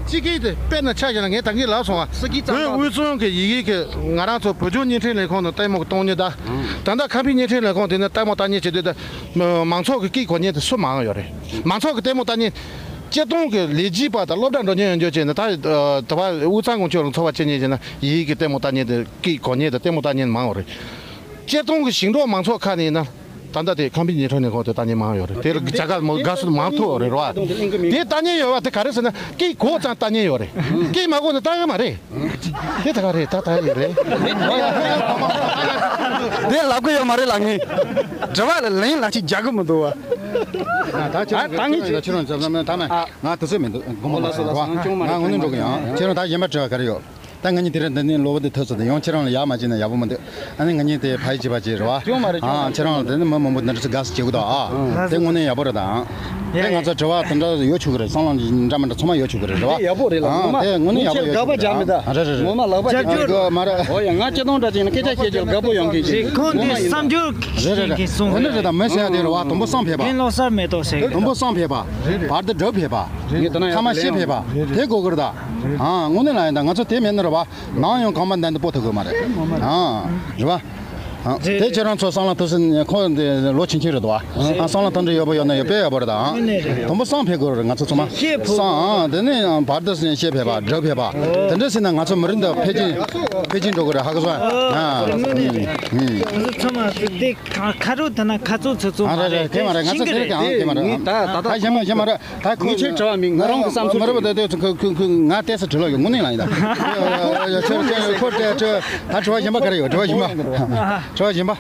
སི་ཀི་དེ་དཔེར་ན་ཆ་བཞག་ན་ངས་ད་གིན་ལབ་སོང་བ། སི་ཀི་བརྩམས་སྟངས། བོད་དབུས་གཙང་གི་ཡི་གེ་གི་ང་རང་ཚོ་བོད་ལྗོངས་བརྙན་འཕྲིན་ལས་ཁུངས་ནང་ལྟད་མོ་གི་གཏོང་མཁན་ད། ད་ལྟ་ཁམས་པའི་བརྙན་འཕྲིན་ལས་ཁུངས་དེ་ནས་ལྟད་མོ་ལྟ་མཁན་བྱེད་དུས་ད། མང་ཚོགས་ཀྱི་སྐད་གོ་མཁན་དེ་སུ་མང་ཡོད་རེད། མང་ཚོགས་ཀྱི་ལྟད་མོ་ལྟ་མཁན། སྤྱིར་བཏང་གི་ལས་བྱེད་པ་དང་སློབ་གྲྭ་འགྲོ་མཁན་ཡོད་རྒྱུ་བྱས་ན་ད་ད་བར་དབུས་གཙང་ཀུན་སྤྱོད་ལ་འཚོ་བ་སྐྱེལ་མཁན་བྱས་ན་ཡི་གེ་གི་ལྟད་མོ་ལྟ་མཁན་དེ་སྐད་གོ་མཁན་དང་ལྟད་མོ་ལྟ་མཁན་མང་བ་རེད། སྤྱིར་བཏང་གི་ཞིང་འབྲོག་མང་ཚོགས་ཁག་ནས་ཡིན་ན་ད་ལྟ་དེ་ཁམས་པའི་བརྙན་འཕྲིན་ནས་གོ་དེ་ལྟ་མཁན་མང་ཡོད་རེད། དེ་ལ་རྒྱ་གར་མོ་དགའ་བསུ་མང་ཐུབ་རེད་རོ། དེ་ལྟ་མཁན་ཡོད་བ་དེ་ག་རེ་ཟེར་ན་སྐད་གོ་ཙང་ལྟ་མཁན་ཡོད་རེད། སྐད་མ་གོ་ན་ལྟ་གི་མ་རེད། དེ་ད་ག་རེད་ད་ད་ཡིན་རེད། དེ་ལབ་གི་ཡོད་མ་རེད་ལ་ངས། དྲི་བ་ལ་ལན་ལ་ཅིག་རྒྱག་གི་མི་འདུག་བ། ད་ཁྱེད་རང་ད་ངས་ཁྱེད་རང་ཁྱེད་རང་འཛམ་བཟང་མེད་ད་མེད་ང་དུས་ཚོད་མི་འདུག་དགོངས་པ་མ་ཚོམ་རོགས་ང་དངོས་གནས་འགྲོ་གི་ཡང་ཁྱེད་རང་ད་གཞན་པ་དྲི་བ་ག་རེ་ཡོད། ད་ ད་ང་གཉིས་དེ་རིང་འདི་ནས་ལོ་བ་འདི་ཐོས་ཚོད་དེ་ཡང་ཁྱེད་རང་ལ་ཡག་མ་བྱས་ན་ཡག་པོ་མི་འདུག་ཨ་ནི་ང་གཉིས་དེ་ཕ་ཡི་བྱེད་པ་བྱེད་རེད་བ། ཡོང་མ་རེད། ཨ་ཁྱེད་རང་ལ་དེ་ནི་མི་མང་པོ་འདི་འདྲ་ཚོ་དགའ་སུ་བྱེད་གི་འདུག་ཨ། དེ་དངོས་གནས་ཡག་པོ་རེད་ད། དེ་ང་ཚོ་དྲི་བ་དེ་འདྲ་ཡོད་ཆོག་གི་རེད། བསམ་བློ་འདྲ་མི་འདྲ་ཚང་མ་ཡོད་ཆོག་གི་རེད་བ། དེ་ཡག་པོ་རེད་ལ། ཨ་ངོ་མ་དེ་དངོས་གནས་ཡག་པོ་ཡོད་ཆོག་གི་རེད། ཨ་རེད་རེད་རེད། ངོ་མ་ལག་པ་ཅིག་ཅིག་གི་མ་རེད། འོ་ཡ། ང་སྤྱི་བཏང་འདྲ་ཅིག་ན་སྐད་ཆ་བཤད་རྒྱུ་ལ་དགའ་པོ་ཡོང་གི་ཅིག་ཁོང་དེ་བསམ་འགྱུར་རེད་རེད་རེད། གསུང་གི་རེད། དེ་རེད་ད། མི་ཟེར་ཡ་དེ་རེད་བ། དུམ་བུ་བསམ་ཕེབས་པ། ཕན་ལོ་གསར་མེ་ཏོག་ཟེར་གི་དུམ་བུ་བསམ་ཕེབས་པ། བར་དུ་སྒྲུབ་ཕེབས་པ། ངས་དེ་ན་ཡང་ཐ་མ་ཤེས་ཕེབས་པ། དེ་དགོས་གི་རེད་ད། ཨ་དངོས་གནས་ལ་ཡིན་ད། ང་ཚོ་དེ་མེད་ན་རེད་བ། ནམ་ཡང་གོམ་པ་མདུན་དུ་སྤོ་ཐུབ་གི་མ་རེད། ཨ་རེད་བ། ཨ་རེད། དེ་ཁྱེད་རང་ཚོ་བསམ་བློ་ཐུབ་སྲིད། ཁོ་འདི་ལོ་ཆུང་ཆུང་རེད་འདུག་བ། ཨ་བསམ་བློ་ཐུབ་འདྲ་ཡོད་པ་ཡོད་ན་ཡོད་པས་ཡོད་པ་རེད་ད། ཨ་དངོས་གནས་རེད། དུམ་བུ་བསམ་ཕེབས་དགོས་རེད། ང་ཚོ་ཚང་མ་བསམ། ཨ་དེ་ནས་བར་དུ་ཤེས་ཕེབས་པ། སྒྲུབ་ཕེབས་པ། དེ་འདྲ་བྱས་ན་ང་ཚོ་མི་རིགས་འདི་འཕེལ་རྒྱས་འཕེལ་རྒྱས་འགྲོ་གི་རེད། ཧ་གོ་སོང་། ཨ་ཨ་དངོས་གནས་རེད། ཨ་ང་ཚོ་ཚང་མ་དེ་ཁ་རུ་དེ་ན་ཁ་ཚུགས་ཚུགས་ཚུགས་མ་རེད། དེ་མ་རེད། ང་ཚོ་དེ་ག་ཨང་དེ་མ་རེད། ད་ད་ད་ད་གཞན་པ་གཞན་པ་རེད། ད་ཁོ་ངས་ཁྱེད་དྲི་བ་མིན། ང་རང་གི་བསམ་ཚུལ། མ་རེད་པ། ད་ད་ཁོ་ཁོ་ཁོ་ང་ཏོག་ཙམ་དྲི་ལོག་ཡོད། དངོས་གནས་ལ་ཡིན་ད། ཁྱོད་ཁྱོད་ཁོ་དྲི་དྲི་ད་དྲི་བ་གཞན་པ་ག་རེ་ཡོད། དྲི་བ་གཞན་པ། དྲི་བ་གཞན་པ།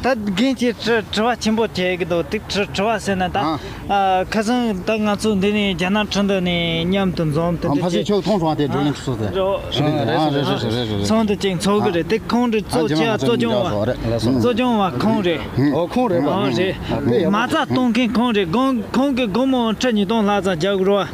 ད་རྒན་གྱིས་དྲི་དྲི་བ་ཆེན་པོ་བྱེད་ཀྱི་འདུག་དེ་དྲི་དྲི་བ་ཟེར་ན་ད། ཨ། ཁ་སང་ད་ང་ཚོ་འདི་ནས་རྒྱ་ནག་ཁྲིན་ཏུ་ནས་མཉམ་དུ་འཛོམས་དེ། ཨ་འདྲ་ཕ་སི་བྱས་ཁྱོད་མཐོང་སོང་བ། དེ་བགྲོ་གླེང་ཚོགས་ཟེར། རོ། ཨ་རེད་རེད་རེད་རེད་རེད། ཚོགས་འདུ་ཅིག་ཚོགས་གི་རེད། དེ་ཁོང་རེ་གཙོ་ཆེ་བ་གཙོ་སྐྱོང་བ། གཙོ་སྐྱོང་བ་ཁོང་རེད། ཨོ་ཁོང་རེད་པ། ཨོ་རེད། མ་རྩ་གཏོང་མཁན་ཁོང་རེད། ཁོང་ཁོང་གིས་སྒོར་མོ་ཁྲི་ཉིས་སྟོང་ལྷག་ཙམ་རྒྱག་དགོས་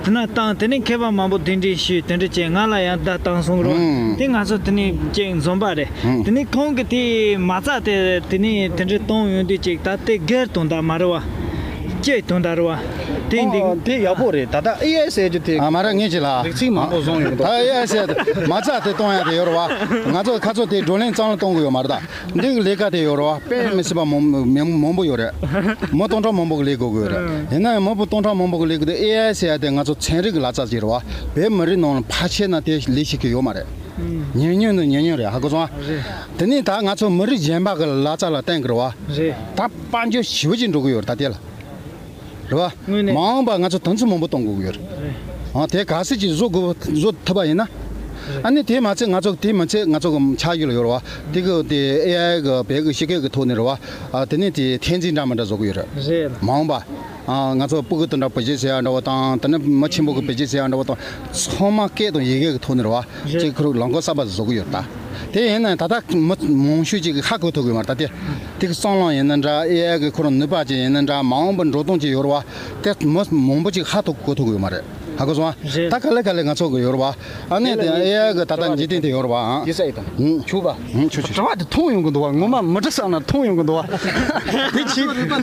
རེད་བ། དེ་ན་བཏང་། དེ་ནས་མཁས་པ་མང་པོ་གདན་འདྲེན་ཞུས། དེ་འདྲ་བྱས་ང་ལ་ཡང་བརྡ་བཏང་སོང་རེད་བ། དེ་ང་ཚོ་དེ་ནས་ཅིག་འཛོམས་པ་རེད། དེ་ནས་ཁོང་གིས་དེ་མ་རྩ་དེ་དེ་ནས་དེ་འདྲ་གཏོང་ཡོང་དུས་ཅིག་ད་དེ་སྒེར་དོན་དག་མ་རེད་བ། སྤྱིའི་དོན་དག་རེད་བ། དེ་འདི་ཨ་དེ་ཡག་པོ་རེད། ད་ལྟ་ཨེ་ཨའི་ཟེར་རྒྱུ་དེ། ཨ་མ་ར་ངས་ཅི་ལ། རིགས་ཚིག་མང་པོ་བཟུང་ཡོང་འདུག་ད་ཨེ་ཨའི་ཟེར་མ་རྩ་དེ་གཏོང་ཡ་དེ་ཡོད་རེད་བ། ང་ཚོ་ཁ་ཚོ་དེ་བགྲོ་གླེང་རྩ་ལ་གཏོང་གི་ཡོད་མ་རེད་ད། འདི་གི་ལས་ཀ་དེ་ཡོད་རེད་བ། དཔེ་མི་སྲིད་པ་མང་མང་མང་པོ་ཡོད་རེད། མི་སྟོང་ཕྲག་མང་པོ་གི་ལས་དགོས་ཀྱི་ཡོད་རེད། ཡིན་ན་ཡང་མི་བུ་སྟོང་ཕྲག་མང་པོ་གི་ལས་དགོས་དེ། ཨེ་ཨའི་ཟེར་ཡ་དེ་ང་ཚོ་ཚན་རིག་གི་ལག་རྩལ་ཅིག་རེད་བ། བོད་མི་རིགས་ནང་ལ་ཕལ་ཆེར་ན་དེ་ལས་ཤེས་ཀྱི་ཡོད་མ་རེད། ཉུང་ཉུང་ནི་ཉུང་ཉུང་རེད། ཧ་གོ་སོང་ཨ། དེ་ནས་ད་ང་ཚོ་མི་རིགས་གཞན་པ་གི་ལག་རྩལ་ལ་བརྟེན་གི་རེད་བ། རེད། ད་དཔལ་འབྱོར་ཞེ་པོ་ཅིག་འགྲོ་གི་ཡོད་རེད་ད་དེ་ལ། རེད་བ། དངོས་གནས། མ་འོངས་པ་ང་ཚོ་དུས་ཚོད་མང་པོ་གཏོང་དགོས་ཀྱི་ཡོད་རེད། རེད། ཨ་དེ་གལ་སྲིད་ཅིག་བཟོ་དགོས། བཟོ་ཐུབ་པ་ཡིན་ན། རེད། ཨ་ནི་དེ་མ་ཚད་ང་ཚོ་དེ་མ་ཚད་ང་ཚོ་གི་ཆ་ཤས་ལ་ཡོད་རེད་བ། དེ་གི་དེ་ཨེ་ཨའི་གི་བོད་གི་སྤྱི་སྐད་གི་ཐོག་ནས་རེད་བ། ཨ་དེ་ནས་དེ་འཐེན་འཛིན་འདྲ་མི་འདྲ་བཟོ་གི་ཡོད་རེད། རེད། མ་འོངས་པ། ཨ་ང་ཚོ་སྤུ་གུ་དེ་འདྲ་བེད་སྤྱོད་བྱེད་ཡ་འདྲ་བོ་དང་། དེ་ནས་མི་ཆེན་པོ་གི་བེད་སྤྱོད་བྱེད་ཡ་འདྲ་བོ་དང་། ཚང་མ་སྐད་དང་ཡི་གེ་གི་ཐོག་ནས་རེད་བ། རེད། ཅིག་ཁོ་རང་ལམ་ཁ་གསར་པ་བཟོ་གི་ཡོད་རེད་ད། དེ་ཡིན་ན་ད་ལྟ་མི་མང་ཤོས་ཅིག་གིས་ཧ་གོ་ཐུབ་ཀྱི་ཡོད་མ་རེད་ད། དེ་དེ་གི་བསམ་བློ་ཡིན་ན་འདྲ། ཨེ་ཨའི་གི་ཁོ་རང་ནུས་པ་ཅིག་ཡིན་ན་འདྲ། མ་འོངས་པར་འགྲོ་སྟངས་ཅིག་ཡོད་རེད་བ། དེ་མི་མང་པོ་ཅིག་ཧ་ཐུག་གོ་ཐུབ་ཀྱི་ཡོད་མ་རེད། ཧ་གོ་སོང་ཨ། རེད། ད་ག་ལེ་ག་ལེ་ང་ཚོ་གི་ཡོད་རེད་བ། ཨ་ནི་དེ་ཨེ་ཨའི་གི་ད་ལྟ་འཇིག་རྟེན་དེ་ཡོད་རེད་བ། ཨ། ཡིན་ས་ཡིན་ད། ཨུ། ཆུ་བ། ཨུ། ཆུ་ཆུ། དྲི་བ་དེ་མཐོང་ཡོང་གི་འདུག་བ། ངོ་མ་མི་འདྲི་ས་ན་མཐོང་ཡོང་གི་འདུག་བ། དེ་ཁྱེད། ཨ།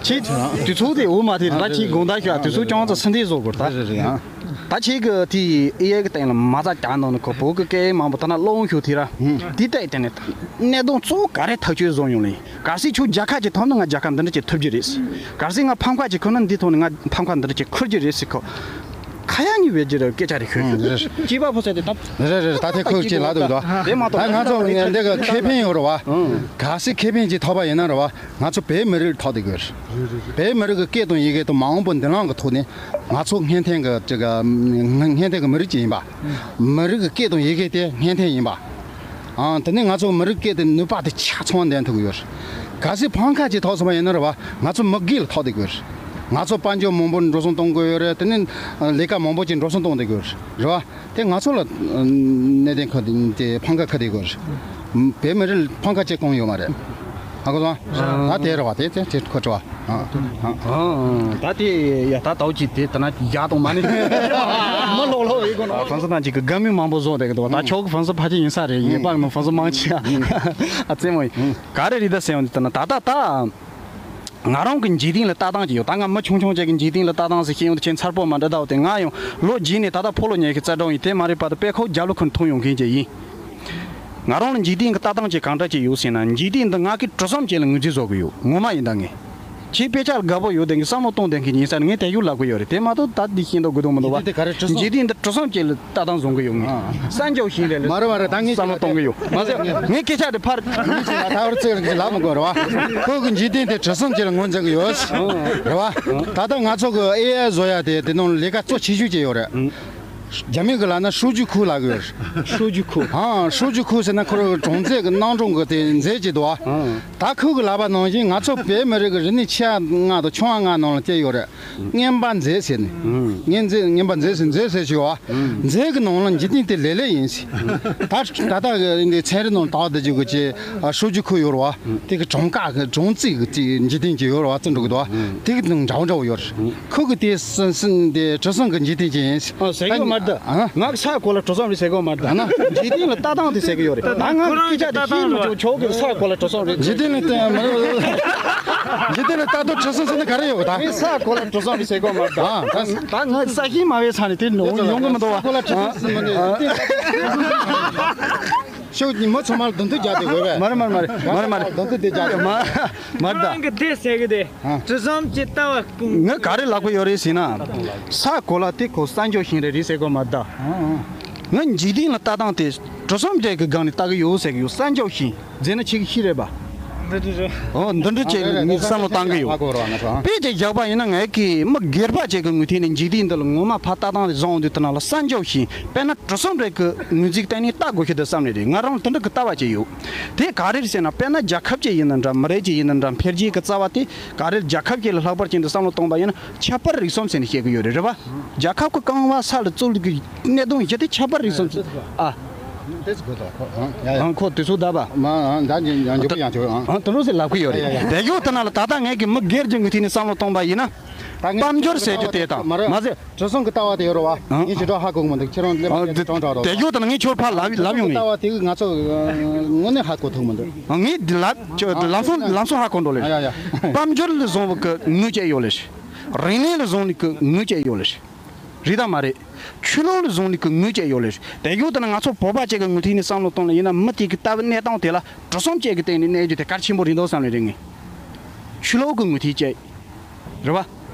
ཁྱེད། དུས་ཚོད་དེ་འོ་མ་དེ་ད་ཁྱེད་དགོངས་དག་ཞུ། དུས་ཚོད་ཅུང་ཙམ་སུན་འདི་བཟོ་དགོས་ད། རེད་རེད་རེད། ཨ། ད་ཁྱེད་ཀྱི་དེ་ཨེ་ཨའི་གི་སྟེང་ལ་མ་རྩ་རྒྱག་གནང་ནས་ཁོ་བོད་ཀྱི་སྐད་མང་པོ་ད་ན་སློབ་ཡོན་ཤོག་དེ་ར། ཨུ། དེ་ལྟ་ཡི་སྟེང་ནས་གནད་དོན་གཙོ་བོ་ག་རེ་ཐག་གཅོད་བཟོ་ཡོང་ལེ། གལ་སྲིད་ཁྱོད་རྒྱལ་ཁ་ཅིག་ཐོབ་ན་ང་རྒྱལ་ཁ་འདི་འདྲ་ཅིག་ཐོབ་རྒྱུ་རེད། གལ་སྲིད་ང་ཕམ་ཁ་ཅིག་ཁུར་ན་འདི་ཐོག་ནས་ང་ཕམ་ཁ་འདི་འདྲ་ཅིག་ཁུར་རྒྱུ་རེད་ཟེར་ཁོ། ཁ་ཡ་གཉིས་བེད་རྒྱུ་རེད། སྐད་ཆ་རེ་ཤོད་ཤོད། རེད། སྐྱེས་པ་ཕོ་ཚད་དེ་ད། རེད་རེད་རེད། ད་དེ་ཁོས་ཅིག་ལབ་འདུག་ད། དེ་མ་གཏོགས་ད་ང་ཚོ་འདི་གི་ཁེ་ཕན་ཡོད་རེད་བ། ཨང་། གལ་སྲིད་ཁེ་ཕན་ཅིག་ཐོབ་པ་ཡིན་ན་རེད་བ། ང་ཚོ་བོད་མི་རིགས་ཐོག་དེ་དགོས་རེད། བོད་མི་རིགས་ཀྱི་སྐད་དང་ཡི་གེ་དང་མ་འོངས་པའི་མདུན་ལམ་གྱི་ཐོག་ནས་ང་ཚོ་སྔོན་ཐོན་གྱི་ཅིག་སྔོན་ཐོན་གྱི་མི་རིགས་ཅིག་ཡིན་པ། མི་རིགས་ཀྱི་སྐད་དང་ཡི་གེ་དེ་སྔོན་ཐོན་ཡིན་པ། ཨང་། དེ་ནས་ང་ཚོ་མི་རིགས་སྐད་དེ་ནུས་པ་དེ་ཆ་ཚང་ལྡན་ཐུབ་ཀྱི་ཡོད་རེད། གལ་སྲིད་ཕམ་ཁ་ཅིག་ཐོབ་སོང་བ་ཡིན་ན་རེད་བ། ང་ཚོ་མི་སྒེར་ལ་ཐོག་བསྡད་ཀྱི་ཡོད་རེད། ང་ཚོ་དཔལ་འབྱོར་མང་པོ་འགྲོ་སོང་གཏོང་དགོས་ཡོད་རེད། དེ་ནས་ལས་ཀ་མང་པོ་ཅིག་འགྲོ་སོང་གཏོང་བསྡད་ཀྱི་ཡོད་རེད། རེད་བ། དེ་ང་ཚོ་ལ་གནད་དོན་ཁ་དེ་ཕམ་ཁ་ཁ་བསྡད་ཀྱི་ཡོད་རེད། བོད་མི་རིགས་ལ་ཕམ་ཁ་ཅིག་གང་ཡོད་མ་རེད། ཧ་གོ་སོང་། ད་དེ་རེད་བ། དེ་དེ་དེ་ཁོ་ཚོ་བ། ཨ། ཨ། ད་དེ་ཡ་ད་ལྟ་ཅིག་དེ་ད་ན་ཡག་དང་མ་ནི་མ་ལོག་ལོག་ཡིན་གོ་ན། ཨ། ཧྥ་རན་སི་ནང་ཅིག་གི་དགའ་མོས་མང་པོ་བཟོ་བསྡད་ཀྱི་འདུག་ད་ཨ་ཆོག་གི་ཧྥ་རན་སི་ཕལ་ཆེར་ཡིན་ས་རེད། ཡིན་པ་ནི་ཧྥ་རན་སི་མང་ཆེ་བ། ཨ། རྩེད་མོ་ཡིན། ག་རེ་རེད་ད་ཟེར་ཡོང་དུས་ད་ན་ད་ད་ད་ང་རང་གི་འཇིག་རྟེན་ལ་ལྟ་སྟངས་ཅིག་ཡོད། ད་ང་མི་ཆུང་ཆུང་ཅིག་གི་འཇིག་རྟེན་ལ་ལྟ་སྟངས་ཟེར་བཤད་ཡོང་དུས་ཁྱེད་མཚར་པོ་མ་འདྲ་ད་འོ། དེ་ང་ཡང་ལོ་རྗེས་ནས་ད་ལྟ་ཕོ་ལོ་ཉལ་གི་རྩ་གྲོང་ཡིན། དེ་མ་རེད་པ་ད་དཔེ་ཁོ་རྒྱབ་ལོགས་ཁུར་མཐོང་ཡོང་མཁན་ཅིག་ཡིན། ང་རང་ལ་འཇིག་རྟེན་གྱི་ལྟ་སྟངས་ཅིག་གང་འདྲ་ཅིག་ཡོད་ཟེར་ན། འཇིག་རྟེན་འདི་ང་གི་གྲུ་གསུམ་ཅིག་ལ་ངོས་འཛིན་བཟོ་གི་ཡོད། ངོ་མ་ཡིན་ད་ངས། ཁྱེད་དཔེ་ཆ་ལ་དགའ་པོ་ཡོད་དེ་གི་བསམ་བློ་གཏོང་དེ་གི་ཡིན་ས་ནི་ངས་དེ་ཡུལ་ལབ་གི་ཡོད་རེད། དེ་མ་གཏོགས་ད་འདི་ཤེས་འདུག་དགོས་དོན་མི་འདུག་བ། འཇིག་རྟེན་འདི་ག་རེ་གྲུ་གསུམ། འཇིག་རྟེན་འདི་གྲུ་གསུམ་ཅིག་ལ་ལྟ་སྟངས་བཟུང་གི་ཡོད་ངས། ཨ། ས་འཇོག་ཞིང་ལས་ལ་མ་རེད་མ་རེད། ད་ངས་བསམ་བློ་གཏོང་གི་ཡོད་མ་ཟད། ངས་སྐད་ཆ་དེ་ཕར་ངས་ཅིག་ལ་ད་བར་ཚིག་རིང་ཅིག་ལབ་མི་དགོས་རེད་བ། ཁོ་གི་འཇིག་རྟེན་དེ་གྲུ་གསུམ་ཅིག་ལ་ངོས་འཛིན་གི་ཡོད་རེད་བ། ད་ལྟ་ང་ཚོ་གི་ཨེ་ཨའི་བཟོ་ཡ་དེ་དེ་ནང་ལས་ཀ་གཙོ་ཆེ་ཤོས་ཅིག་ཡོད་རེད། རྒྱ་མི་གི་ལབ་ན་数据库ལབ་གི་ཡོད། 数据库。 ཨང་数据库ཟེར་ན་ཁོ་རང་གི་གྲངས་ཚད་གི་སྣང་གྲུང་གི་དེ་མཛོད་ཅིག་འདུག་ཨ། ཨང་། ད་ཁོ་གི་ལབ་པ་ནང་བཞིན་ང་ཚོ་བོད་མི་རིགས་ཀྱི་རིག་གནས་ཆེ་བ་ལྔ་དང་ཆུང་བ་ལྔ་ནང་ལ་བསྐྱལ་ཡོད་རེད། ཨང་། རྔན་པ་མཛོད་ཟེར་ནས། ཨང་། རྔན་མཛོད་རྔན་པ་མཛོད་ཟེར་མཛོད་ཟེར་ཞུ་བ། ཨང་། མཛོད་གི་ནང་ལ་འཇིག་རྟེན་དེ་ལེ་ལེ་ཡིན་ཟེར། ད་ད་ལྟ་གི་འདི་ཚན་རིག་ནང་དག་བསྡད་རྒྱུ་གི་ཅི་ཨ་数据库ཡོད་རེད་བ། དེ་གི་གྲངས་ཀ་གི་གྲངས་རྩིས་གི་ཅི་འཇིག་རྟེན་ཅིག་ཡོད་རེད་བ། བརྩི་འགྲོ་གི་འདུག་བ། དེ་གི་དང་འདྲ་བོ་འདྲ་བོ་ཡོད་རེད། ཁོ་གི་དེ་སི་སི་འདི་དྲི་བཟང་གི་འཇིག་རྟེན་ཅན་ཡིན། ཨ་ཟེར་གི་ཡོད་མ་རེད་ད། ཨ། ང་ས་གོ་ལ་དྲི་བཟང་རེད་ཟེར་གི་ཡོད་མ་རེད་ད། ཨ་ན། འཇིག་རྟེན་ལ་ལྟ་སྟངས་དེ་ཟེར་གི་ཡོད་རེད། ད་ང་སྐད་ཆ་དེ་ཤེས་མི་ཆོག་ཁྱོད་གི་ས་གོ་ལ་དྲི་བཟང་རེད། འཇིག་རྟེན་ལ་ལྟ་མ་རེད། འཇིག་རྟེན་ལ་ལྟ་དུས་དྲི་བཟང་ཟེར་ན་ག་རེ་ཡོད་གི་ད། ངས་ས་གོ་ལ་དྲི་བཟང་རེད་ཟེར་གི་ཡོད་མ་རེད་ད། ཨ་ད། ད་ང་ས་ཤེས་མ་བའི་ས་ནས་དེ་ཡོང་གི་མི་འདུག་བ། ས་གོ་ལ་དྲི་བཟང་ཟེར་ན་ནི། ཤོག་ཉི་མ་ཚང་མ་ལ་དོན་དུ་རྒྱག་དེ་དགོས་པས། མ་རེད་མ་རེད་མ་རེད་མ་རེད་མ་རེད། དོན་དུ་དེ་རྒྱག་དེ། མ་མ་རེད་ད། ཁོ་རང་གི་དེ་ཟེར་གི་དེ། ཨ། དྲི་བཟང་གི་ལྟ་བ་ཀུན། ངས་ག་རེ་ལབ་གི་ཡོད་རེད་ཟེར་ན། ས་གོ་ལ་དེ་ཁོ་ས་འཇོག་ཤིང་རེད་རེད་ཟེར་གི་མ་ད། ཨ་ཨ། ངས་འཇིག་རྟེན་ལ་ལྟ་སྟངས་དེ་དྲི་བཟང་འདྲ་གི་སྒང་ནས་ལྟ་གི་ཡོད་ཟེར་གི་ཡོད། ས་འཇོག་ཤིང་ཟེར་ན་ཆེ་གི་ཤི་རེད་པ། འདི་འདྲ་རེད། ཨོ་འདི་འདྲ་ཅིག་ངས་བསམ་བློ་བཏང་གི་ཡོད། དཔེ་དེ་བཞག་པ་ཡིན་ན་ངས་ཀྱི་མི་སྒེར་པ་ཅིག་གི་ངོས་ཐད་ནས་འཇིག་རྟེན་འདི་ལ་ངོ་མ་ཕར་ལྟ་སྟངས་རེ་བཟང་འདུག་དེ་ནང་ལ་ས་འཇོག་ཤིང་དཔེར་ན། དྲི་བཟང་འདྲ་གི་ངོས་འཛིན་བསྟན་ནས་ལྟ་དགོས་ཤེས་དེ་བསམ་ནས་རེད། ང་རང་ལ་དེ་འདྲ་གི་ལྟ་བ་ཅིག་ཡོད། དེ་ག་རེ་རེད་ཟེར་ན། དཔེར་ན་རྒྱལ་ཁབ་ཅིག་ཡིན་ན་འདྲ། མི་རིགས་ཅིག་ཡིན་ན་འདྲ། འཕེལ་རྒྱས་ཀྱི་རྩ་བ་དེ་ག་རེ་རེད། རྒྱལ་ཁབ་ཅིག་ལ་ལྷག་པར་ཅན་དུ་བསམ་བློ་གཏོང་པ་ཡིན་ན་ཁྱད་པར་རིག་གསུམ་ཟེར་ནས་བཤད་ཀྱི་ཡོད་རེད། རེད་པ། རྒྱལ་ཁབ་ཀྱི་རྐང་པ་ས་ལ་བཙུགས་ཀྱི་གནད་དོན་བཞི་དེ་ཁྱད་པར་རིག་གསུམ་ཟེར། ཨ། དེ་ཚོ་དགོས་དོ། ཨང་ཡ་ཡ། ཨང་ཁོ་དེ་ཚོ་ད་པ། མ་ཨང་ད་འཇོག་པ་ཡང་ཆོག་ཨང་། ཨང་དེ་འདྲ་ཟེར་ལབ་ཀྱི་ཡོད་རེད། ཡ་ཡ་ཡ། དེ་ཡོད་དེ་ན་ལ་ད་ལྟ་ངས་ཀྱི་མི་སྒེར་གྱི་ངོས་ཐད་ནས་བསམ་བློ་གཏོང་པ་ཡིན་ན། ད་ངས་དཔལ་འབྱོར་ཟེར་རྒྱུ་དེ་དང་མ་རེད། མ་ཟད། དྲི་བཟང་གི་ལྟ་བ་དེ་ཡོད་རེད་བ། ཨང་། ངས་ཞེ་དྲག་ཧ་གོ་གི་མི་འདུག་ཁྱེད་རང་སླེབས་ཨ་དེ་དེ་ཡོད་དེ་ན་ངས་ཁྱོད་ཕར་ལབ་ལབ་ཡོང་ངས། ལྟ་བ་དེ་གི་ང་ཚོ་དངོས་གནས་ཧ་གོ་ཐུབ་མི་འདུག་ཨང་། ངས་འདི་ལབ་ཁྱོད་ལམ་སང་ལམ་སང་ཧ་གོ་འགྲོ་ལེ། ཡ་ཡ་ཡ། དཔལ་འབྱོར་ལ་བཟང་བ་གི་ངོས་བཅད་ཡོད་ལེ། རིག་གནས་ལ་བཟང་ལ་གི་ངོས་བཅད་ཡོད་ལེ། རེད་དམ་མ་རེད། ཆོས་ལུགས་ལ་བཟུང་ནས་ཀྱི་ངོས་བཅད་ཡོད་ལེ། དེ་ཡོད་དེ་ན་ང་ཚོ་བོད་པ་ཅིག་གི་ངོས་ཐད་ནས་བསམ་བློ་གཏོང་ལ་ཡིན་ན། མི་དེ་གི་ལྟ་བའི་གནས་སྟངས་དེ་ལ་གྲུ་གསུམ་བཅས་ཀྱི་སྟེང་ནས་གནས་རྒྱུ་དེ་གལ་ཆེན་པོ་རེད་འདུག་བསམ་ལེ་རེད་ངས། ཆོས་ལུགས་ཀྱི་ངོས་ཐད་བཅད། རེད་བ།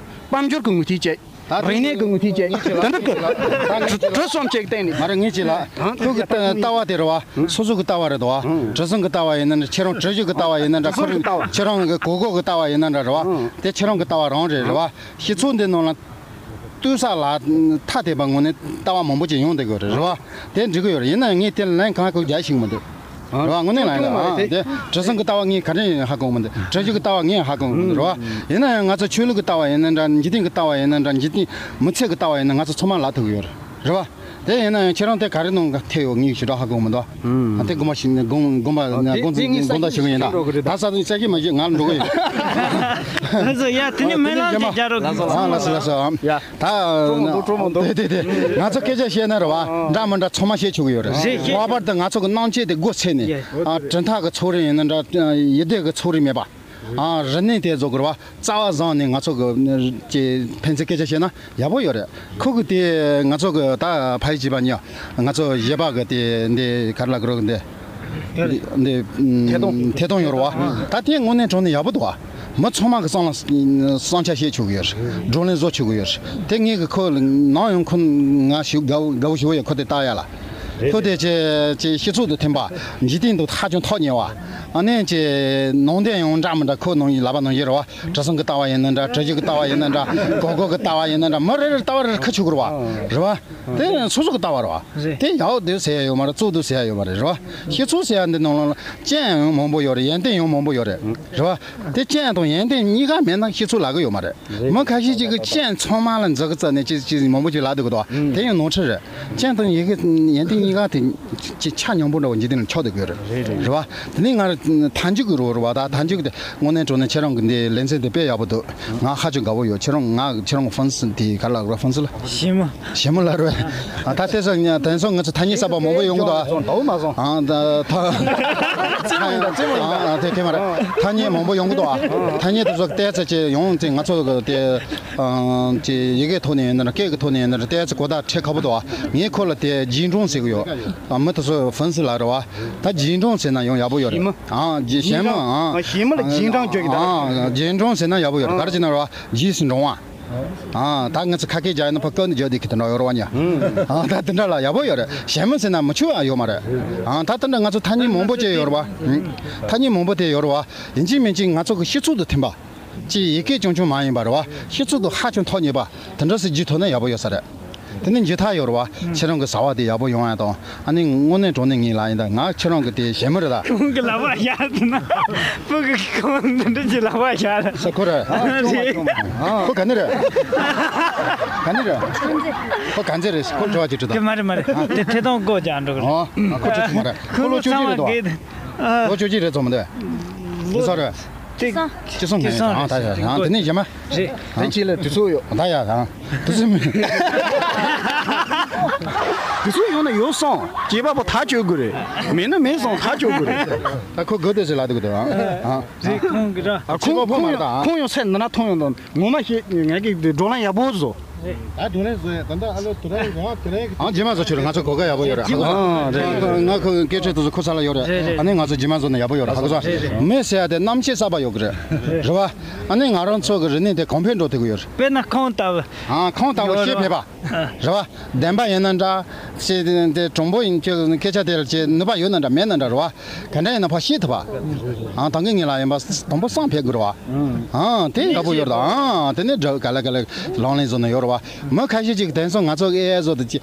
དཔལ་འབྱོར་གྱི་ངོས་ཐད་བཅད། རིག་གནས་ཀྱི་ངོས་ཐད་བཅད། དེ་འདྲ་གི་གྲུ་གསུམ་བཅས་ཀྱི་སྟེང་ནས། མ་རེད་ངས་ཅི་ལ། ཁོ་གི་ལྟ་བ་དེ་རེད་བ། སོ་སོ་གི་ལྟ་བ་རེད་དོ། དྲི་བཟང་གི་ལྟ་བ་ཡིན་ན་འདྲ། ཁྱེད་རང་དྲི་ཞིམ་གི་ལྟ་བ་ཡིན་ན་འདྲ། ཁོ་རང་ཁྱེད་རང་གི་གོས་གོས་གི་ལྟ་བ་ཡིན་ན་འདྲ་རེད་བ། དེ་ཁྱེད་རང་གི་ལྟ་བ་རང་རེད། རེད་བ། སྤྱི་ཚོགས་འདི་ནང་ལ། ལྟོས་ས་ལ་ཐ་དད་པ་ངོས་ནས་ལྟ་བ་མང་པོ་ཅིག་ཡོང་བསྡད་ཀྱི་ཡོད་རེད། རེད་བ། དེ་འགྲིག་གི་ཡོད་རེད། ཡིན་ན་ཡང་ངས་དེ་ལ་ལན་གང་ཡང་རྒྱག་ཤེས་ཀྱི་མི་འདུག་རེད་བ། དངོས་གནས་ལན་ལ་ཨ་དེ་དྲི་བཟང་གི་ལྟ་བ་ངས་ག་རེ་ཧ་གོ་གི་མི་འདུག་དྲི་ཞིམ་གི་ལྟ་བ་ངས་ཧ་གོ་གི་མི་འདུག་རེད་བ། ཡིན་ན་ཡང་ང་ཚོ་ཆོས་ལུགས་ཀྱི་ལྟ་བ་ཡིན་ན་འདྲ། འཇིག་རྟེན་གྱི་ལྟ་བ་ཡིན་ན་འདྲ། འཇིག་རྟེན་མི་ཚེ་གི་ལྟ་བ་ཡིན་ན་ང་ཚོ་ཚང་མ་ལབ་ཐུབ་ཀྱི་ཡོད་རེད། རེད་བ། དེ་ཡིན་ན་ཡང་ཁྱེད་རང་དེ་ག་རེ་ནང་ག་ཐེ་ཡོད་ངས་ཞེ་དྲག་ཧ་གོ་མི་འདུག་ཨ་དེ་དགོངས་པ་ཞིག་ནས་དགོངས་དགོངས་པ་དགོངས་དགོངས་དག་ཞུ་གི་ཡིན་ད། ད་ས་ས་ཞིག་མ་ཞིག་ང་ལ་འགྲོ་གི་ཡིན། ལགས་སོ། ཡ་དེ་ནི་སྨོན་ལམ་ཅིག་རྒྱག་རོགས་གནང་། ལགས་སོ་ལགས་སོ་ལགས་སོ། ཡ། ད་གྲོགས་མོ་འདུག་གྲོགས་མོ་འདུག་དེ་དེ་དེ་ང་ཚོ་སྐད་ཆ་བཤད་ན་རེད་བ། འདྲ་མི་འདྲ་ཚང་མ་བཤད་ཆོག་གི་ཡོད་རེད། རེད་རེད། ལྷག་པར་དུ་ང་ཚོ་གི་སྣང་བྱེད་དེ་སྒོ་ཕྱེ་ནས། ཡ། ཨ་དྲིལ་ཐག་གི་ཚོགས་རིམ་ཡིན་ན་འདྲ། ཡི་གེ་གི་ཚོགས་རིམ་མེད་པ། ཨ་རིག་གནས་དེ་བཟོ་དགོས་རེད་བ། རྩ་བ་བཟུང་ནས་ང་ཚོ་གི་ཅིག་ཕན་ཚུན་སྐད་ཆ་བཤད་ན་ཡག་པོ་ཡོད་རེད། ཁོ་གི་དེ་ང་ཚོ་གི་ད་ཕ་ཡི་བྱིས་པ་ཉོ། ང་ཚོ་གཞས་པ་གི་དེ་འདི་ག་རེ་ལབ་དགོས་རེད་འདི། འདི་ཐད་གཏོང་ཐད་གཏོང་ཡོད་རེད་བ། ད་དེ་དངོས་གནས་དྲང་གནས་ཡག་པོ་འདུག་བ། མི་ཚང་མ་གི་བསམ་བློ་བསམ་འཆར་བཤད་ཆོག་གི་ཡོད་རེད། བགྲོ་གླེང་བཟོ་ཆོག་གི་ཡོད་རེད། དེ་ངས་གི་ཁོ་ནམ་ཡང་ཁོ་ང་ཞིག་དགའ་བོ་དགའ་བོ་ཞིག་ཡོད། ཁོ་དེ་ལྟ་ཡ་ལ། ཁོ་དེ་ཅེ་ཅེ་སྤྱི་ཚོགས་དང་མཐུན་པ། འཇིག་རྟེན་དང་ཧ་ཅང་ཐག་ཉེ་བ། ཨ་ནེ་ཅེ་ནང་བསྟན་ཡང་འདྲ་མི་འདྲ་ཁོ་ནང་ལབ་པ་ནང་བཞིན་རེད་བ། དྲི་བཟང་གི་ལྟ་བ་ཡིན་ན་འདྲ། དྲི་ཞིམ་གི་ལྟ་བ་ཡིན་ན་འདྲ། གོས་གོས་གི་ལྟ་བ་ཡིན་ན་འདྲ། མི་རེ་རེར་ལྟ་བ་རེ་རེ་ཁ་ཆུ་གི་རེད་བ། རེད་བ། དེ་སོ་སོ་གི་ལྟ་བ་རེད་བ། རེད། དེ་ཡག་འདུག་ཟེར་ཡ་ཡོད་མ་རེད། བཙོག་འདུག་ཟེར་ཡ་ཡོད་མ་རེད། རེད་བ། སྤྱི་ཚོགས་ཟེར་ཡ་འདི་ནང་ལ་སྤྱན་ཡང་མང་པོ་ཡོད་རེད། ཡོན་ཏན་ཡང་མང་པོ་ཡོད་རེད། རེད་བ། དེ་སྤྱན་དང་ཡོན་ཏན་གཉིས་ཀ་མེད་ན་སྤྱི་ཚོགས་ལབ་གི་ཡོད་མ་རེད། རེད། མི་ཁ་ཤས་ཅིག་གིས་སྤྱན་ཚང་མ་ལ་འཛུགས་ཀྱི་རྩ་ནས་ཅི་ཅི་མང་པོ་ཅིག་ལབ་འདུག་གི་འདུག་བ། དེ་ཡང་ནོར་འཁྲུལ་རེད། སྤྱན་དང་ཡི་གེ་ཡོན་ཏན་གཉིས་ཀ་དེ་ཅི་ཆ་སྙོམས་པོ་འདྲ་བོ་འཇིག་རྟེན་ལ་ཆགས་བསྡད་ཀྱི་ཡོད་རེད། རེད་རེད། རེད་བ། དེ་ནས་ང་རང་མཐའ་མཇུག་གི་རོགས་རེད་བ། ད་མཐའ་མཇུག་དེ་དངོས་གནས་དྲང་གནས་ཁྱེད་རང་གི་འདི་ལེ་ཚན་དེ་དཔེ་ཡག་པོ་འདུག་ང་ཧ་ཅང་དགའ་བོ་ཡོད། ཁྱེད་རང་ང་ཁྱེད་རང་གི་ཧྥན་སི་དེ་ག་ལ་རོ། ཧྥན་སི་ལ། ཞི་མོ། ཞི་མོ་ལ་རོ། ཨ་ད་དེ་ཚོ་ཉ་དེ་ཚོ་ང་ཚོ་ཐ་སྙད་གསར་པ་མང་པོ་ཡོང་གི་འདུག་ཨ། ཨ་ད་ད་ཨ་དེ་ཁེ་མ་རེད། ཐ་སྙད་མང་པོ་ཡོང་གི་འདུག་ཨ། ཐ་སྙད་དེ་ཚོ་ཏོག་ཙམ་ཅིག་ཡོང་ཚེ་ང་ཚོ་གི་དེ་ཨ་ཅིག་ཡི་གེ་ཐོག་ནས་ཡིན་ན་འདྲ། སྐད་ཀྱི་ཐོག་ནས་ཡིན་ན་འདྲ། ཏོག་ཙམ་གོ་བརྡ་འཕྲོད་ཁག་པོ་འདུག་ཨ། ངས་ཁོ་ལ་དེ་རྗེས་འབྲང་ཟེར་གི་ཡོད། ཨ་མི་དེ་ཚོ་ཧྥན་སི་ལ་རེད་བ། ད་རྗེས་འབྲང་ཟེར་ན་ཡང་ཡག་པོ་ཡོད་རེད། ཞི་མོ། ཨ་རྗེས་ཞི་མོ། ཞི་མོ་ལ་རྗེས་འབྲང་བརྗོད་ཀྱི་ད། ཨ་རྗེས་འབྲང་ཟེར་ན་ཡག་པོ་ཡོད་རེད། ག་རེ་བྱས་ན་རེད་བ། རྗེས་སུ་འབྲང་བ། ཨ་ད་ང་ཚོ་ཁ་སྐད་རྒྱག་ཡིན་ན་ཕ་ཀོན་དུ་རྒྱག་དེ་ཁི་དེ་འདྲ་ཡོད་རེད་བ་ཉ། ཨ་ད་དེ་འདྲ་ལ་ཡག་པོ་ཡོད་རེད། ཞི་མོ་ཟེར་ན་མི་ཆུ་བ་ཡོད་མ་རེད། ཨ་ད་དེ་འདྲ་ང་ཚོ་ཐ་སྙད་མང་པོ་ཅིག་ཡོད་རེད་བ། ཐ་སྙད་མང་པོ་དེ་ཡོད་རེད་བ། ཡིན་གཅིག་མིན་གཅིག་ང་ཚོ་གི་སྤྱི་ཚོགས་དང་མཐུན་པ། ཅིག་ཡི་གེ་རྐྱང་རྐྱང་མ་ཡིན་པ་རེད་བ། སྤྱི་ཚོགས་དང་ཧ་ཅང་ཐག་ཉེ་བ། དེ་འདྲ་ཟེར་རྒྱུ་ཐོན་ན་ཡག་པོ་ཡོད་ས་རེད། དེ་ནི་འཇུ་ཐག་ཡོད་རེད་བ། ཁྱེད་རང་གི་བཟའ་བ་དེ་ཡག་པོ་ཡོང་ཡ་དང་། ཨ་ནི་དངོས་གནས་དྲང་གནས་ངས་ལབ་ཡིན་ད། ང་ཁྱེད་རང་གི་དེ་ཞེ་མི་རེད་ད། ཁོང་གི་ལག་པ་བཞག་ཟེར་ན། སྤུ་གུ་ཁོང་འདི་འདྲ་གྱི་ལག་པ་བཞག་ཟེར། ཁོ་རེད། ཨ། ཁོ་ག་ནས་རེད། ག་ནས་རེད། ཁོ་ག་ཚོད་རེད། ཁོ་འགྲོ་བ་ཅིག་ཁྲིད་དང་། དེ་མ་རེད་མ་རེད། དེ་ཁྲིད་སྟངས་ཀོ་ཅང་འགྲོ་གི་རེད། ཨ། ཁོ་ཁྲིད་ཐུབ་མ་རེད། ཁོ་ལོ་བཅུ་གཅིག་རེད་དོ། ལོ་བཅུ་གཅིག་རེད་ཚོ་མི་འདུག་ལོ་གསར་རེད། སྐྱེས་སོང་ངས་ཨ། ད་ཡ་ཡང་དེ་ནས་ཡ་མ་རེད། དེ་གཅིག་ལ་དུས་ཚོད་ཡོད། ད་ཡ་ཡང་དུས་ཚོད་མི། དུས་ཚོད་ཡོད་ན་ཡོད་སོང་། སྐྱེས་པ་པོ་ཐག་གཅོད་དགོས་རེད། མེད་ན་མེད་སོང་ཐག་གཅོད་དགོས་རེད། ད་ཁོ་དགོས་དེ་ཟེར་ལ་དུ་གི་དོ་ཨ། རེད། ཁོང་གི་ར། ཨ། ཁོང་ཁོ་ཁོང་ཡང་ཁོང་ཡང་སེམས་འདི་ན་ཐོང་ཡོང་དང་། ངོ་མ་ཤེས། ངས་ཀྱི་འགྲོ་ལམ་ཡག་པོ་བཟོ། ད་འགྲོ་ལན་བཟོ་ཡ་ད་ལྟ་ཨ་ལོ་དུ་ར་ཡང་དེ་ར་ཡང་། ཨ། རྗེས་མ་བཟོ་ཆོག་རེད། ང་ཚོ་གོ་སྐབས་ཡག་པོ་ཡོད་རེད། ཨ། རེད། ང་ཁོ་སྐད་ཆ་དེ་ཚོ་ཁོ་ས་ལ་ཡོད་རེད། རེད་རེད། ཨ་ནི་ང་ཚོ་རྗེས་མ་བཟོ་ན་ཡག་པོ་ཡོད་རེད། ཧ་གོ་སོང་། རེད་རེད། མི་ཟེར་ཡ་དེ་རྣམ་ཤེས་གསར་པ་ཡོད་གི་རེད། རེད་བ། ཨ་ནི་ང་རང་ཚོ་གི་རིག་གནས་དེ་གོང་འཕེལ་འགྲོ་ཐུབ་ཀྱི་ཡོད་རེད། དཔེར་ན་ཁོང་ལྟ་བུ། ཨ། ཁོང་ལྟ་བུ་ཤེས་ཕེབས་པ། རེད་བ། བདེན་པ་ཡིན་ན་འདྲ། ཞེས་དེ་དྲང་པོ་ཡིན་ཁྱོད་སྐད་ཆ་དེ་ལ་ཅེས་ནུས་པ་ཡོད་ན་འདྲ་མེད་ན་འདྲ་རེད་བ། ག་འདྲ་ཡིན་ན་ཕར་ཤེས་ཐུབ་པ། ཨང་། ད་གིན་ངས་ལབ་ཡིན་པ། དང་པོ་བསམ་ཕེབས་དགོས་རེད་བ། ཨང་། དེ་དགའ་པོ་ཡོད་རེད། ཨང་། དེ་ནས་འདྲ་ག་ལེ་ག་ལེ་ལག་ལེན་བཟོ་ནས་ཡོད་རེད་བ། མི་ཁ་ཤས་ཅིག་དེང་སང་ང་ཚོ་ཨེ་ཨའི་བཟོ་དེ་ཅི་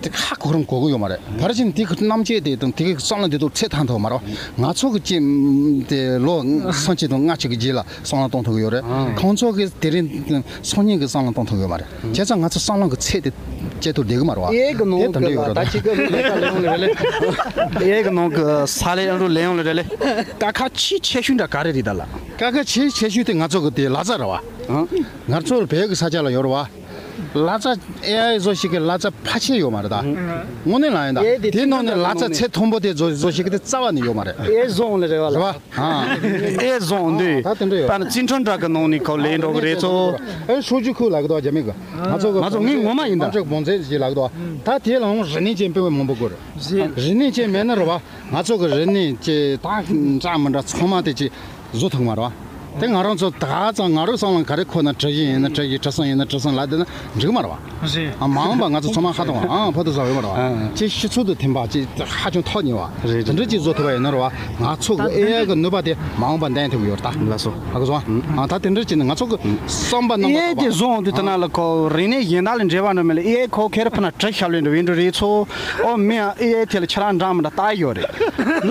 དེ་ཧ་གོ་རུང་གོ་གི་ཡོད་མ་རེད། ཕར་ཕྱིན་དེ་གི་རྣམ་དཔྱོད་དེ་དང་དེ་གི་བསམ་བློ་དེ་ཚོ་ཚད་ཐང་ཐོག་མ་རེད། ང་ཚོ་གི་ཅི་དེ་ལོ་སུམ་ཅུ་དང་ལྔ་བཅུ་གི་རྗེས་ལ་བསམ་བློ་གཏོང་ཐུབ་ཀྱི་ཡོད་རེད། ཨང་། ཁོང་ཚོ་གི་དེ་རིང་སང་ཉིན་གི་བསམ་བློ་གཏོང་ཐུབ་ཀྱི་ཡོད་མ་རེད། བྱས་ཙང་ང་ཚོ་བསམ་བློ་གི་ཚད་དེ་བཅད་ཐུབ་བསྡད་གི་མ་རེད་བ། ཨེ་གི་ནང་དེ་དོན་གི་འགྲིག་ཡོད་ལ་རེད། ད་ཅི་གི་ལས་ཀ་ལས་ཡོང་ལ་རེད་ལེ། ཨེ་གི་ནང་གི་ས་ལས་ཨ་རུ་ལས་ཡོང་ལ་རེད་ལེ། ཀ་ཁ་ཆེས་ཆེ་ཤོས་འདྲ་ག་རེ་རེད་ད་ལ། ཀ་ཁ་ཆེས་ཆེ་ཤོས་དེ་ང་ཚོ་གི་དེ་ལག་རྩལ་རེད་བ། ཨང་། ང་ཚོ་བོད་གི་ས་ཆ་ལ་ཡོད་རེད་བ། ལག་རྩལ་ཨེ་ཨའི་བཟོ་ཞིག་གི་ལག་རྩལ་ཕལ་ཆེར་ཡོད་མ་རེད་ད། དངོས་གནས་ལ་ཡིན་ད། ཨེ་དེ་དེ་ནང་ནས་ལག་རྩལ་ཚད་མཐོན་པོ་དེ་བཟོ་བཟོ་ཞིག་གི་དེ་རྩ་བ་ནས་ཡོད་མ་རེད། ཨེ་བཟོ་ལ་རེད་བ་ལ། རེད་བ། ཨ། ཨེ་བཟོ་འདི། ད་དེ་འདྲ་ཡོད། པ་ན་ཙིན་ཁྲོན་ཏྲ་གི་ནང་ནས་ཁོ་ལས་འགྲོ་གི་རེད་ཚོ། ཨེ་ཧྲུའུ་ཅི་ཁུ་ལ་གི་དོ་རྒྱ་མི་གི། ང་ཚོ་གི་ང་ཚོ་ངའི་ངོ་མ་ཡིན་ད། དམངས་ཁྲོད་དབང་འཛིན་ཞིག་ལ་གི་དོ། ད་དེ་ལའང་རིག་གནས་ཅན་དཔེ་མང་པོ་དགོས་རེད། རིག་གནས་ཅན་མེད་ན་རེད་བ། ང་ཚོ་གི་རིག་གནས་ཀྱི་ད་འདྲ་མི་འདྲ་ཚང་མ་དེ་ཅིག་བཟོ་ཐུབ་མ་རེད་བ། དེ་ང་རང་ཚོ་ད་ཙང་ང་རང་སང་ལ་ག་རེ་མཁོ་ན་གྲུ་བཞི་ཡིན་ན་གྲུ་བཞི། གྲུ་གསུམ་ཡིན་ན་གྲུ་གསུམ་ལབ་བསྡད་ན་འགྲིག་མ་རེད་བ། རེད། ཨ། མ་འོངས་པ་ང་ཚོ་ཚང་མ་ཧ་ཏོང་ཨང་ཕོ་དུ་ཟ་འོས་མ་རེད་བ། ཨ། ཅེས་ཕྱི་ཚུལ་དུ་ཐིམ་པ་ཅིག་ཧ་ཅང་ཐོག་ཉེ་བ། རེད་དེ་འདྲ་ཅིག་བཟོ་ཐུབ་པ་ཡིན་ན་རེད་བ། ང་ཚོ་གི་ཨེ་ཨའི་གི་ནུས་པ་དེ་མ་འོངས་པ་འདོན་ཐུབ་ཀྱི་ཡོད་རེད་ད། ལགས་སོ། ཧ་གོ་སོང་ཨ། ད་དེ་འདྲ་ཅིག་ནི་ང་ཚོ་གི་བསམ་པ་རྣམ་པ་ཨེ་ཨའི་དེ་བཟོ་འོང་དུས་ད་ན་ལ་ཁོ་རིག་གནས་གཞན་དག་ལ་འབྲེལ་བ་འགྲོ་མེད་ལ། ཨེ་ཨའི་ཁོ་ཁེར་ཕ་ན་གྲི་ཤ་ལོས་འདྲ་བའི་འགྲོ་རེད་ཚོ། ཨོ་མི་ཨེ་ཨའི་དེ་ལ་ཁྱེད་རང་འདྲ་མི་འདྲ་ལྟ་ཡོད་རེད།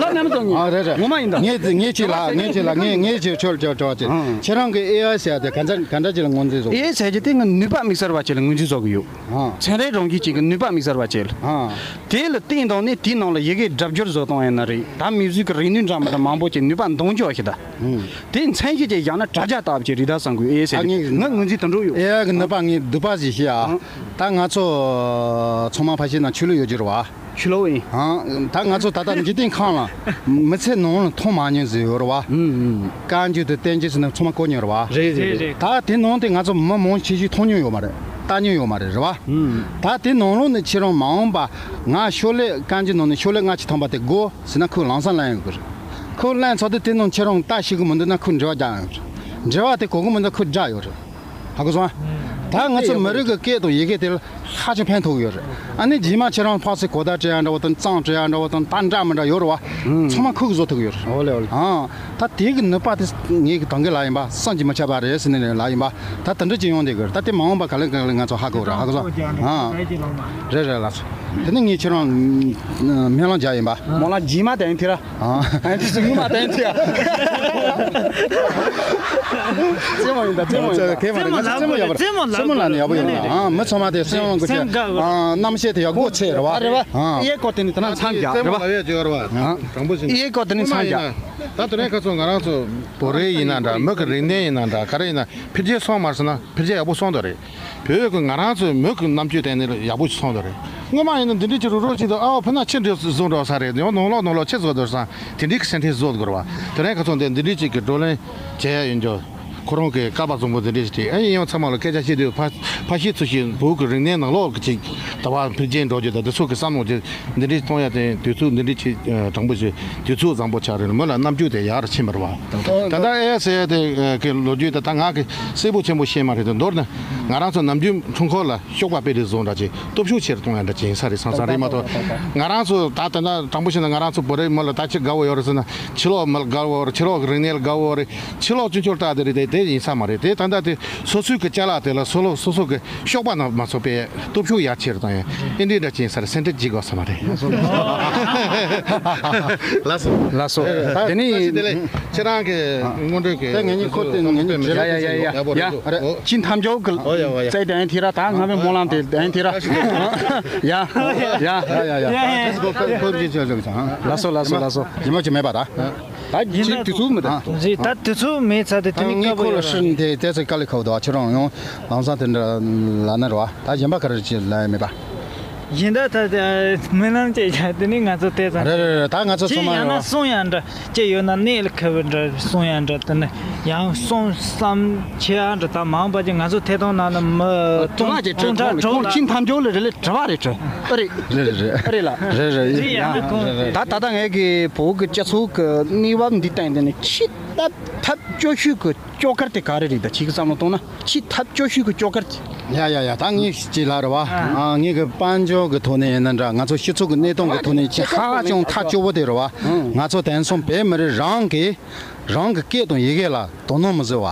ལབ་ནམ་དང་ངས། ཨ། རེད་རེད། ངོ་མ་ཡིན་ད། ངས་ངས་ཅིག་ལ་ངས་ཅིག་ལ་ངས་ངས་ཅིག་ཆོལ་ཆོལ་ཆོལ་ཅིག་ཨང་། ཁྱེད་རང་གི་ཨེ་ཨའི་ཟེར་ཡ་དེ་ག་འདྲ་ག་འདྲ་ཅིག་ལ་ངོས་འཛིན་བཟོ། ཨེ་ཨའི་ཟེར་གྱི་དེ་ང་ནུས་པ་དམིགས་བསལ་བ་ཅིག་ལ་ངོས་འཛིན་བཟོ་གི་ཡོད། ཨང་། ཚན་རིག་རང་བཞིན་ཅན་གྱི་ནུས་པ་དམིགས་བསལ་བ་ཅིག་ལ། ཨང་། དེ་ལ་བརྟེན་བཏང་ནས་དེའི་ནང་ལ་ཡི་གེ་སྒྲ་སྦྱོར་བཟོ་བཏང་ཡིན་ན་རེད། ད་མིའུ་ཟིག་གི་རིག་ནུས་འདྲ་མི་འདྲ་མང་པོ་ཅིག་ནུས་པ་འདོན་རྒྱུ་ཞིག་ད། ཨང་། དེ་མཚན་གཞི་ཅིག་བཞག་ན་དྲ་རྒྱ་ལྟ་བུ་ཅིག་རེད་ད་བསམ་གི། ཨེ་ཨའི་ཟེར་གྱི། ཨ། ངས་ང་ངོས་འཛིན་དེ་འདྲ་ཡོད། ཨེ་ཨའི་གི་ནུས་པ་ངས་སྡུག་པ་ཞིག་བཤད་ཨ། ཨང་། ད་ང་ཚོ་ཚང་མ་ཕ་ཤི་ན་ཆོས་ལུགས་ཡོད་རྒྱུ་རེད་བ། ཆུ་ལོག་ཡིན། ཨང་། ད་ང་ཚོ་ད་ལྟ་འཇིག་རྟེན་ཁམས་ལ་མི་ཚེ་ནང་ལ་མཐོང་མ་མྱོང་ཟིག་ཡོད་རེད་བ། ཨུམ་ཨུམ། བཀའ་འགྱུར་དང་བསྟན་འགྱུར་ཟེར་ན་ཚང་མ་གོ་མྱོང་རེད་བ། རེད་རེད་རེད། ད་དེ་ནང་དེ་ང་ཚོ་མི་མང་ཆེ་ཤོས་མཐོང་མྱོང་ཡོད་མ་རེད། ལྟ་མྱོང་ཡོད་མ་རེད། རེད་བ། ཨུམ། ད་དེ་ནང་ལོགས་ནས་ཁྱེད་རང་མ་འོངས་པ་ང་ཤོ་ལོ་ཀ་བཀའ་འགྱུར་ནང་ནས་ཤོ་ལོ་ཀ་ཅིག་ཐོན་པ་དེ་དགོས་ཟེར་ན་ཁོས་ལམ་སང་ལེན་ཡོང་གི་རེད། ཁོས་ལེན་ཚར་དུས་དེ་ནང་ཁྱེད་རང་ལྟ་ཤེས་གི་མི་འདུག་ན་ཁོས་འགྲེལ་བ་རྒྱག་ཡོང་གི་རེད། འགྲེལ་བ་དེ་གོ་གི་མི་འདུག་ཁོས་བསྒྲགས་ཡོད་རེད། ཧ་གོ་སོང་ཨ། ད་ང་ཚོ་མི་རིགས་ཀྱི་སྐད་དང་ཡི་གེ་དེ་ལ་ཧ་ཅང་ཕན་ཐོགས་ཀྱི་ཡོད་རེད། ཨ་ནི་རྗེས་མ་ཁྱེད་རང་ཕར་ཚུར་གོ་བརྡ་སྤྲད་ཡ་འདྲ་བོ་དང་། རྩོམ་སྤྲད་ཡ་འདྲ་བོ་དང་། ད་འདྲ་མི་འདྲ་ཡོད་རེད་བ། ཨང་། ཚང་མ་ཁོ་གིས་བཟོ་ཐུབ་ཀྱི་ཡོད་རེད། ཨོ་ལེ་ཨོ་ལེ། ཨང་། ད་དེ་གི་ནུས་པ་དེ་ངས་གི་དང་གི་ལ་ཡིན་པ་བསམ་གྱིས་མི་ཁྱབ་པ་རེད་ཟེར་ནས་ལ་ཡིན་པ། ད་དེ་འདྲ་ཅིག་ཡོང་བསྡད་ཀྱི་རེད། ད་དེ་མ་འོངས་པ་ག་ལེ་ག་ལེ་ང་ཚོ་ཧ་གོ་རེད། ཧ་གོ་སོང་། ཨང་། རེད་རེད་ལགས་སོ། དེ་ནི་ངས་ཁྱེད་རང་སྨོན་ལམ་རྒྱག་ཡིན་པ། སྨོན་ལམ་རྗེས་མ་དེ་ཡིན་དེ་ར། ཨ། ཨ་འདི་ཚོ་ངོ་མ་བསྟན་ཏེ། རྩེད་མོ་ཡིན་ད། རྩེད་མོ་ཡིན་ད། རྩེད་མོ་ཡག་པོ། རྩེད་མོ་ལ་ནི་ཡག་པོ་ཡོད་རེད། ཨ། མི་ཚང་མ་དེ་སེམས་ལ་འགུལ་ཆེ། ཨ། རྣམ་ཤེས་དེ་ཡག་པོ་ཆེ་རེད་བ། རེད་བ། ཨ། ཨེ་ཀོ་དེ་ནི་ད་ནང་མཚམས་རྒྱག་རེད་བ། ཨ། དྲང་པོ་ཞིག་ཨེ་ཀོ་དེ་ནི་མཚམས་རྒྱག་ད་དེ་རིང་ཁ་སང་ང་རང་ཚོ་བོད་རིགས་ཡིན་ན་འདྲ། མི་གི་རིག་གནས་ཡིན་ན་འདྲ། ག་རེ་ཡིན་ན་འཕེལ་རྒྱས་སོང་མ་སོང་ན། འཕེལ་རྒྱས་ཡག་པོ་སོང་དོ་རེད། བོད་ཀྱི་ང་རང་ཚོའི་མི་གི་རྣམ་དཔྱོད་དེ་ནི་ཡག་པོ་ཞིག་སོང་དོ་རེད། སྔོན་མ་ཡིན་ན་འདི་འདྲ་ཅིག་རུ་རུ་ཅིག་དང་། ཨའོ་ཕི་ན་ཆི་འདྲ་བཟོ་འགྲོ་ས་རེད། ཡང་ནང་ལོགས་ནང་ལོགས་ཆི་བཟོ་འདུག་ས། དེ་འདྲའི་གི་སེམས་ཁྲལ་བཟོ་དགོས་རེད་བ། དེ་རིང་ཁ་སང་དེ་འདི་འདྲ་ཅིག་གི་བགྲོ་གླེང་བྱེད་ཡ་ཡིན་ཀྱང་། ཁོ་རང་གི་ཀ་པ་བཟང་པོ་འདི་འདྲ་ཞིག་དེ། ཨ་ཡིན་ཡང་ཚང་མ་ལ་སྐད་ཆ་བཤད་དུས་ཕ་ཕ་ཤི་ཚུལ་ཞིག་བོད་ཀྱི་རིག་གནས་ནང་ལོགས་ཀྱི་ཅིག་ད་བར་འཕེལ་རྒྱས་འགྲོ་རྒྱུ་དང་། དེ་ཚོ་གི་བསམ་བློ་ཅིག་འདི་འདྲ་གཏོང་ཡ་དེ་དུས་ཚོད་འདི་འདྲ་ཅིག་དྲང་པོ་ཞིག་དུས་ཚོད་བཟང་པོ་ཆགས་རེད། མི་ལ་རྣམ་དཔྱོད་དེ་ཡར་ཕྱིན་པ་རེད་བ། ད་ལྟ་ཨེ་ཟེར་ཡ་དེ་གི་ལོ་རྒྱུས་དེ་ད་ང་གི་གསལ་པོ་ཆེན་པོ་ཤེས་མ་རེད་དེ། མདོར་ན་ང་རང་ཚོ་ནམ་རྒྱུན་འཁྲུངས་འཁོར་ལ་གཤོག་པ་དཔེ་རེ་བཟོ་འདྲ་ཅིག་སྟོབས་ཤུགས་ཆེ་རུ་གཏོང་ཡ་འདྲ་ཅིག་ཡིན་ས་རེད་བསམ་ས་རེད་མ་གཏོགས། ང་རང་ཚོ་ད་ལྟ་ན་དྲང་པོ་བཤད་ན་ང་རང་ཚོ་བོད་རིགས་མི་ལ་ད་ཅི་དགའ་བོ་ཡོད་རེད་ཟེར་ན། ཕྱི་ལོགས་མི་ལ་དགའ་བོ་རེད། ཕྱི་ལོགས་ཀྱི་རིག་གནས་ལ་དགའ་བོ་རེད། ཕྱི་ལོགས་ཅུང་ཆོར་ལྟ་དེ་རེད་དེ། དེ་ ཡིན་ས་མ་རེད། དེ་ད་ལྟ་དེ་སོ་སོའི་གི་ཅ་ལག་དེ་ལ་སོ་ལོ་སོ་སོ་གི་གཤོག་པ་ན་མ་ཚོགས་པའི་སྟོབས་ཤུགས་ཡར་ཆེ་རུ་བཏང་ཡ་ཨེ་འདྲའི་འདྲ་ཅན་ས་རེད། སེམས་ཁྲལ་བགྱིད་དགོས་ས་མ་རེད། ལགས་སོ། ལགས་སོ། དེ་ནི་ཁྱེད་རང་གི་སྔོན་འགྲོའི་གི་དེ་ངེད་གཉིས་ཁོ་དེ་ངེད་གཉིས་འབྲེལ་ཡ་ཡ་ཡ་ཡ་ཡ། ཅི་འཐམ་ཅོག་གི་ཨོ་ཡ་ཨོ་ཡ། རྩེ་དེ་ཨན་ཐི་ར་ད་ང་བའི་སྨོན་ལམ་དེ་ཨན་ཐི་ར། ཡ་ཡ་ཡ་ཡ། ལགས་སོ་ལགས་སོ་ལགས་སོ། ཉི་མ་ཅི་མེད་པ་ད། ད་ཅིག་དུས་ཚོད་མི་འདུག་རེད། ད་དུས་ཚོད་མེད་ཚར་དུས་དེ་ནི་ངས་སྐབས་ཁོ་ལ་ཡོད་ཤི་རེད། དེ་དེ་ཚོ་དཀའ་ལས་ཁག་འདུག་ཁྱེད་རང་ཡང་ལམ་སང་དེ་འདྲ་ལབ་ན་རེད་བ། ད་གཞན་པ་ག་རེ་ཅིག་ལབ་ཡ་མེད་པ། གཞན་དག་ད་ད་སྨོན་ལམ་བཅས་བྱ་དེ་ནི་ང་ཚོ་དེ་ཚོ་རེད་རེད་རེད། ད་ང་ཚོ་ཚང་མ་ཡང་ཡོད་ན་བ། གསུང་ཡང་འདྲ་ཅི་ཡོད་ན་གནས་ལ་ཁེལ་བའི་འདྲ་གསུང་ཡང་འདྲ། དེ་ནི་ཡང་གསུང་བསམ་བྱེད་ཡང་འདྲ། ད་མང་པ་ཅིག་ང་ཚོ་ཐད་གཏོང་ནང་ན་མི་དུང་དུང་ཁྲ་གྲོག་ལ་ཁོང་ཅི་འཐམ་ཅོག་ལ་རེ་ལེ་དྲི་བ་རེ་དྲི། ཨ་རེད། རེད་རེད་རེད། ཨ་རེད་ལ། རེད་རེད། ད་ད་ལྟ་ངས་གི་བོད་ཀྱི་སྤྱི་ཚོགས་ཀྱི་གནས་བབ་འདི་སྟེང་དེ་ནི་ཆེས་ཐབས་ཐབས་སྐྱོ་ཤོས་ཀྱི་སྐྱོ་གར་དེ་ག་རེ་རེད། ད་ཁྱེད་ཀྱི་བསམ་བློ་གཏོང་ན་ཆེས་ཐབས་སྐྱོ་ཤོས་ཀྱི་སྐྱོ་གར་དེ། ཡ་ཡ་ཡ། ད་ངས་ཅིག་ལབ་རེད་བ། ཨ་ངས་གི་དཔལ་འབྱོར་གྱི་ཐོག་ནས་ཡིན་ན་འདྲ། ང་ཚོ་སྤྱི་ཚོགས་ཀྱི་གནས་སྟངས་ཀྱི་ཐོག་ནས་ཅིག་ཧ་ཅང་ཐག་སྐྱོ་བོ་དེ་རེད་བ། ང་ཚོ་དེང་སང་བོད་མི་རིགས་རང་གི་རང་གི་སྐད་དང་ཡི་གེ་ལ་དོ་སྣང་མི་བཟོ་བ།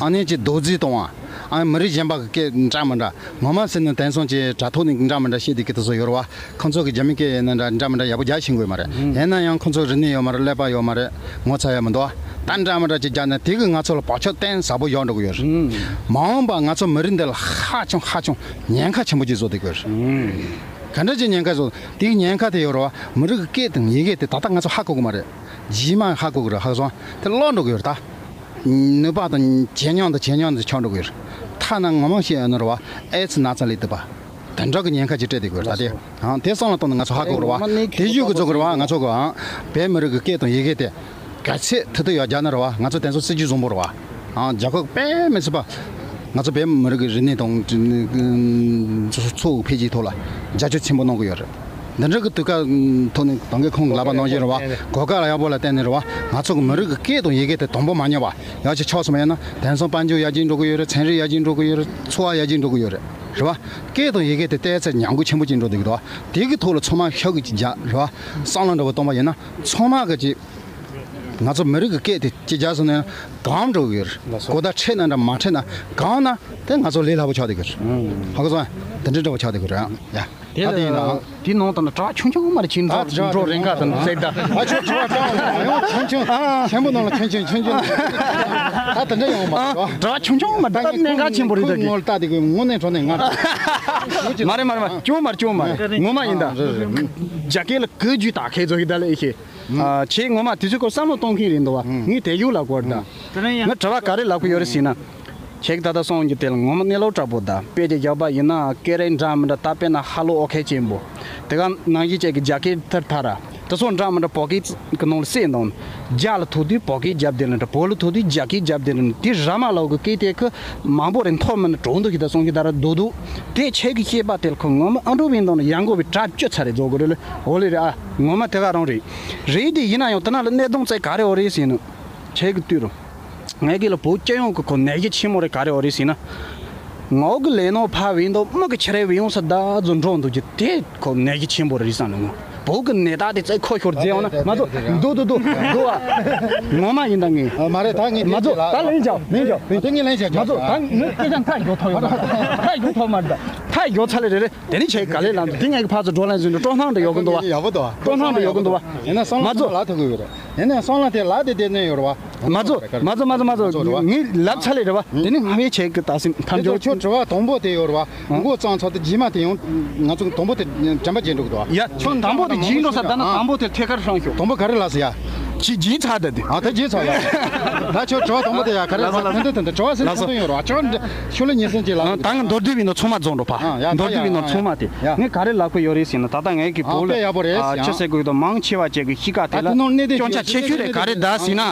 ཨ་ནི་ཅིག་རྡོག་རྫིས་གཏོང་བ། ཨ་མི་རིགས་གཞན་པ་གི་སྐད་འདྲ་མི་འདྲ། ངོ་མ་ཟེར་ན་དེང་སང་ཅིག་དྲ་ཐོག་ནས་འདྲ་མི་འདྲ་བཤད་དེ་གི་དེ་ཚོ་ཡོད་རེད་བ། ཁོང་ཚོ་གི་རྒྱ་མི་སྐད་ཡིན་ན་འདྲ་འདྲ་མི་འདྲ་ཡག་པོ་རྒྱག་ཤེས་ཀྱི་ཡོད་མ་རེད། ཡིན་ན་ཡང་ཁོང་ཚོ་རིག་གནས་ཡོད་མ་རེད། ཀླད་པ་ཡོད་མ་རེད། ངོ་ཚ་ཡ་མི་འདུག་ད་འདྲ་མི་འདྲ་ཅིག་རྒྱག་ན་དེ་གི་ང་ཚོ་ལ་བག་ཆགས་གཏིང་ཟབ་པོ་ཡོང་འགྲོ་གི་ཡོད་རེད། མ་འོངས་པ་ང་ཚོ་མི་རིགས་འདི་ལ་ཧ་ཅང་ཧ་ཅང་ཉེན་ཁ་ཆེན་པོ་ཅིག་བཟོ་བསྡད་ཀྱི་ཡོད་རེད། ག་འདྲ་ཅིག་ཉེན་ཁ་བཟོ། དེ་གི་ཉེན་ཁ་དེ་ཡོད་རེད་བ། མི་རིགས་ཀྱི་སྐད་དང་ཡི་གེ་དེ་ད་ལྟ་ང་ཚོ་ཧ་གོ་གི་མ་རེད། རྗེས་མ་ཧ་གོ་གི་རེད། ཧ་གོ་སོང་། དེ་ལོག་འགྲོ་གི་ཡོད་རེད་ད། ནུས་པ་དང་ཇེ་ཉུང་དང་ཇེ་ཉུང་དུ་ཆགས་འགྲོ་གི་ཡོད་རེད། ཐ་ན་ངོ་མ་བཤད་ཡོད་ན་རེད་བ། ཨེ་ཙི་ན་ཚ་ལས་བཏུབ་པ། དེ་འདྲ་གི་ཉེན་ཁ་ཅིག་སྤྲད་བསྡད་ཀྱི་ཡོད་རེད་ད། དེ་ཨང་དེ་བསམ་བློ་བཏང་ནས་ང་ཚོ་ཧ་གོ་གི་རེད་བ། དེ་བཞིན་གི་བཟོ་གི་རེད་བ། ང་ཚོ་གི་ཨང་བོད་མི་རིགས་ཀྱི་སྐད་དང་ཡི་གེ་དེ་གལ་ཆེ་ཐུབ་ཐུབ་ཡོད་རྒྱག་ན་རེད་བ། ང་ཚོ་དེ་ཚོ་སྲིད་ཇུས་བཟང་པོ་རེད་བ། ཨང་རྒྱལ་ཁབ་དཔེ་མི་སྲིད་པ། ང་ཚོ་བོད་མི་རིགས་ཀྱི་རིག་གནས་དང་འཚོ་བའི་འཕེལ་རྒྱས་ཐོག་ལ་རྒྱབ་སྐྱོར་ཆེན་པོ་གནང་གི་ཡོད་རེད། འདི་འདྲ་གི་དུས་སྐབས་ཐོག་ནས་ད་གིན་ཁོང་གི་ལབ་པ་ནང་བཞིན་རེད་བ། གོ་སྐབས་ཡག་པོ་ལ་བརྟེན་ནས་རེད་བ། ང་ཚོ་གི་མི་རིགས་ཀྱི་སྐད་དང་ཡི་གེ་དེ་དང་པོ་མ་ཉམས་པ། ཡང་ཅིག་ཆགས་སོང་བ་ཡིན་ན་དེང་སང་དཔལ་འབྱོར་ཡར་རྒྱས་འགྲོ་གི་ཡོད་རེད། ཚན་རིག་ཡར་རྒྱས་འགྲོ་གི་ཡོད་རེད། འཚོ་བ་ཡར་རྒྱས་འགྲོ་གི་ཡོད་རེད། རེད་བ། སྐད་དང་ཡི་གེ་དེ་ཏོག་ཙམ་ཉམས་རྒུད་ཆེན་པོ་ཅིག་འགྲོ་བསྡད་ཀྱི་འདུག་དེ་གི་ཐོག་ལ་ཚང་མ་ཤུགས་ཀྱིས་རྒྱག་རེད་བ། བསམ་བློ་འདྲ་བོ་གཏོང་བ་ཡིན་ན་ཚང་མ་གི་ཅིག་ང་ཚོ་མི་རིགས་ཀྱི་སྐད་དེ་ཅིག་རྒྱག་སོང་ན་གང་འགྲོ་གི་ཡོད་རེད། གོ་བརྡ་འཕྲད་ན་འདྲ་མ་འཕྲད་ན་གང་ན་དེ་ང་ཚོ་ལས་སླ་པོ་ཆགས་བསྡད་ཀྱི་རེད། ཧ་གོ་སོང་། དེ་འདྲ་འདྲ་བོ་ཆགས་བསྡད་ཀྱི་རེད་ཡ། དེ་ད་དེ་ཡིན་ན། དེའི་ནང་དུ་ནི་གྲྭ་ཆུང་ཆུང་མ་རེད། ཁྱིམ་ཚང་འགྲོ་རེ་འགའ་དང་བཙལ་ད། ཨ་ཆོ་ཆོ་ཆོ་ཡང་ཆུང་ཆུང་ཆེན་པོ་ནང་ལ་ཆུང་ཆུང་ཆུང་ཆུང་ད་དེ་འདྲ་ཡོང་མ་རེད། གྲྭ་ཆུང་ཆུང་མ་རེད། ད་གནད་འགག་ཆེན་པོ་རེད། ད་ངོ་ལ་ལྟ་དེ་གི་དངོས་གནས་དྲང་གནས་ང་། མ་རེད་མ་རེད་མ་རེད། ཅུང་མ་རེད། ཅུང་མ་རེད། ངོ་མ་ཡིན་ད། རྒྱ་སྐད་ལ་གི་རྒྱུ་ད་ཁེ་ཚོ་གི་ད་ལ་ཨེ་ཤེས། ཨ་ཁྱེད་ངོ་མ་དུས་ཚོད་སྐོར་བསམ་བློ་གཏོང་མཁན་རེད་འདུག་བ། ངས་དེ་ཡུག་ལ་གོ་རེད་ད། ང་དྲི་བ་ག་རེ་ལབ་གི་ཡོད་རེད་ཟེར་ན། ཁྱེད་ཀྱིས་ད་ལྟ་གསུངས་རྒྱུ་དེ་ལ་ངོ་མ་གནས་ལུགས་འདྲ་པོ་དང་དཔེ་དེ་བཞག་པ་ཡིན་ན་སྐད་རིགས་འདྲ་མི་འདྲ་ད་དཔེར་ན་ཧ་ལོ་ཨོ་ཁེ་ཅན་པོ། དེ་ག་ནང་བཞིན་ཅིག་གི་རྒྱ་སྐད་ཐར་ཐར་ར། དེ་ཚོ་འདྲ་མི་འདྲ་བོད་སྐད་ཀྱི་ནང་ལ་གསལ་འདུག་རྒྱ་ལ་ཐུག་དུས་བོད་སྐད་རྒྱབ་བསྡད་ལ་འདྲ། བོད་ལ་ཐུག་དུས་རྒྱ་སྐད་རྒྱབ་བསྡད་ལ་འདྲ། དེ་ར་མ་ལོག་གི་སྐད་དེ་ཁོ་མང་པོ་རེད། མཐོ་མིན་གྲོང་དུ་ཞིག་ད་གསུང་གི་ད་ར་རྡོག་རྡོག་དེ་ཁྱེད་ཀྱི་བཤད་པ་དེ་ལ་ཁོ་ངོ་མ་ཨ་འགྲོ་བའི་འདང་ལ་ཡང་དགོས་པའི་གྲ་བཅུ་ཚར་རེད་རྫོགས་དགོས་རེད་ལ། འོ་ལེ་རེད་ཨ། ངོ་མ་དེ་ག་རང་རེད། རེད་དེ་ཡིན་ན་ཡང་དེ་ན་ལ་གནད་དོན་བཙལ་ག་རེ་འོ་རེད་ཟེར་ན། ཁྱེད་ཀྱི་དུས་རུ། ངས་གི་ལ་བོད་སྤྱི་ཡོངས་ཀྱི་ཁོ་ནད་གཞི་ཆེན་མོ་རེ་ག་རེ་འོ་རེད་ཟེར་ན། ངོ་གི་ལས་ནོ་ཕ་བའི་འདོ་མི་གི་ཆེ་རེ་བའི་ཡོང་ས་ད་ཛོ་འགྲོ་འདུག་ཀྱི་དེ་ཁོ་ནད་གཞི་ཆེན་པོ་རེད་བསམ་ནས་ངོ་། བོད་གི་ནད་རྟགས་དེ་བཙལ་ཁོ་ཤོར་རྫས་འོ་ན་མ་ཚོ་འདུག་འདུག་འདུག་འདུག་ཨ། ངོ་མ་ཡིན་ད་ངས། མ་རེད་ད་ངས་མ་ཚོ་ད་ལན་ཆགས་ལན་ཆགས་ལན་ཆགས་དེ་ངས་ལན་ཆགས་མ་ཚོ་ད་ངས་སྐད་ཆ་མཐའ་ཡོད་ཐོག་ཡོད་མ་རེད། མཐའ་ཡོད་ཐོག་མ་རེད། མཐའ་ཡོད་ཚ་ལེ་རེད་རེད། དེ་ནི་ཆེ་ག་ལེ་ལམ་དེ་ངས་གི་ཕར་ཚུར་འགྲོ་ལན་ཟིན་འགྲོ་སྤྲོ་སྣང་འདྲ་ཡོད་གི་འདུག་བ། ཡག་པོ་འདུག་བ། སྤྲོ་སྣང་འདྲ་ཡོད་གི་འདུག་བ། ཡིན་ན་སང་ལ་མ་ཚོ་ལ་ཐུག་གི་ཡོད་རེད། ཡིན་ནའི་སང་ལ་དེ་ལ་དེ་དེ་ནས་ཡོད་རེད་བ། མ་ཚོ་མ་ཚོ་མ་ཚོ་མ་ཚོ་རེད་བ། ངས་ལབ་ཚར་ལེ་རེད་བ། དེ་ནི་ང་བས་བྱས་ཀྱི་ད་སེམས་ཐམས་ཅད། ཁྱོད་དྲི་བ་དང་པོ་དེ་ཡོད་རེད་བ། མགོ་བརྩམས་ཚར་དུས་རྗེས་མ་དེ་ཡང་ང་ཚོ་དང་པོ་དེ་དྲན་པ་བརྗེད་འགྲོ་གི་འདུག་བ། ཡ་ཁྱོད་དང་པོ་དེ་བརྗེད་འགྲོ་ས་ད་ན་དང་པོ་དེ་ཐད་ཀར་ཧྲང་ཤོག་དང་པོ་ག་རེ་ལབ་ཟེར་ཡ། ཅི་བརྗེད་ཚར་ད་དེ། ཨ་ད་བརྗེད་ཚར་ཡ། ད་ཁྱོད་དྲི་བ་དང་པོ་དེ་ཡ་ག་རེ་ལབ་ཟེར་ད་དེ་དེ་དྲི་བ་སེམས་ལ་སེམས་ཡོད་རེད་བ། ཁྱོད་ཤུ་ལ་ཉིན་སེམས་ཀྱི་ལ། ད་ང་མདོར་བསྡུས་པའི་ནང་ཚང་མ་རྫོགས་འགྲོ་ཕ། མདོར་བསྡུས་པའི་ནང་ཚང་མ་དེ་ངས་ག་རེ་ལབ་གི་ཡོད་རེད་ཟེར་ན། ད་ལྟ་ངས་ཀྱི་བོད་ལ་ཅི་ཟེར་དགོས་དང་མང་ཆེ་བ་ཅིག་གི་གཤིས་ཀ་དེ་ལ་སྐྱོན་ཆ་ཆེ་ཤོས་དེ་ག་རེ་ད་ཟེར་ན།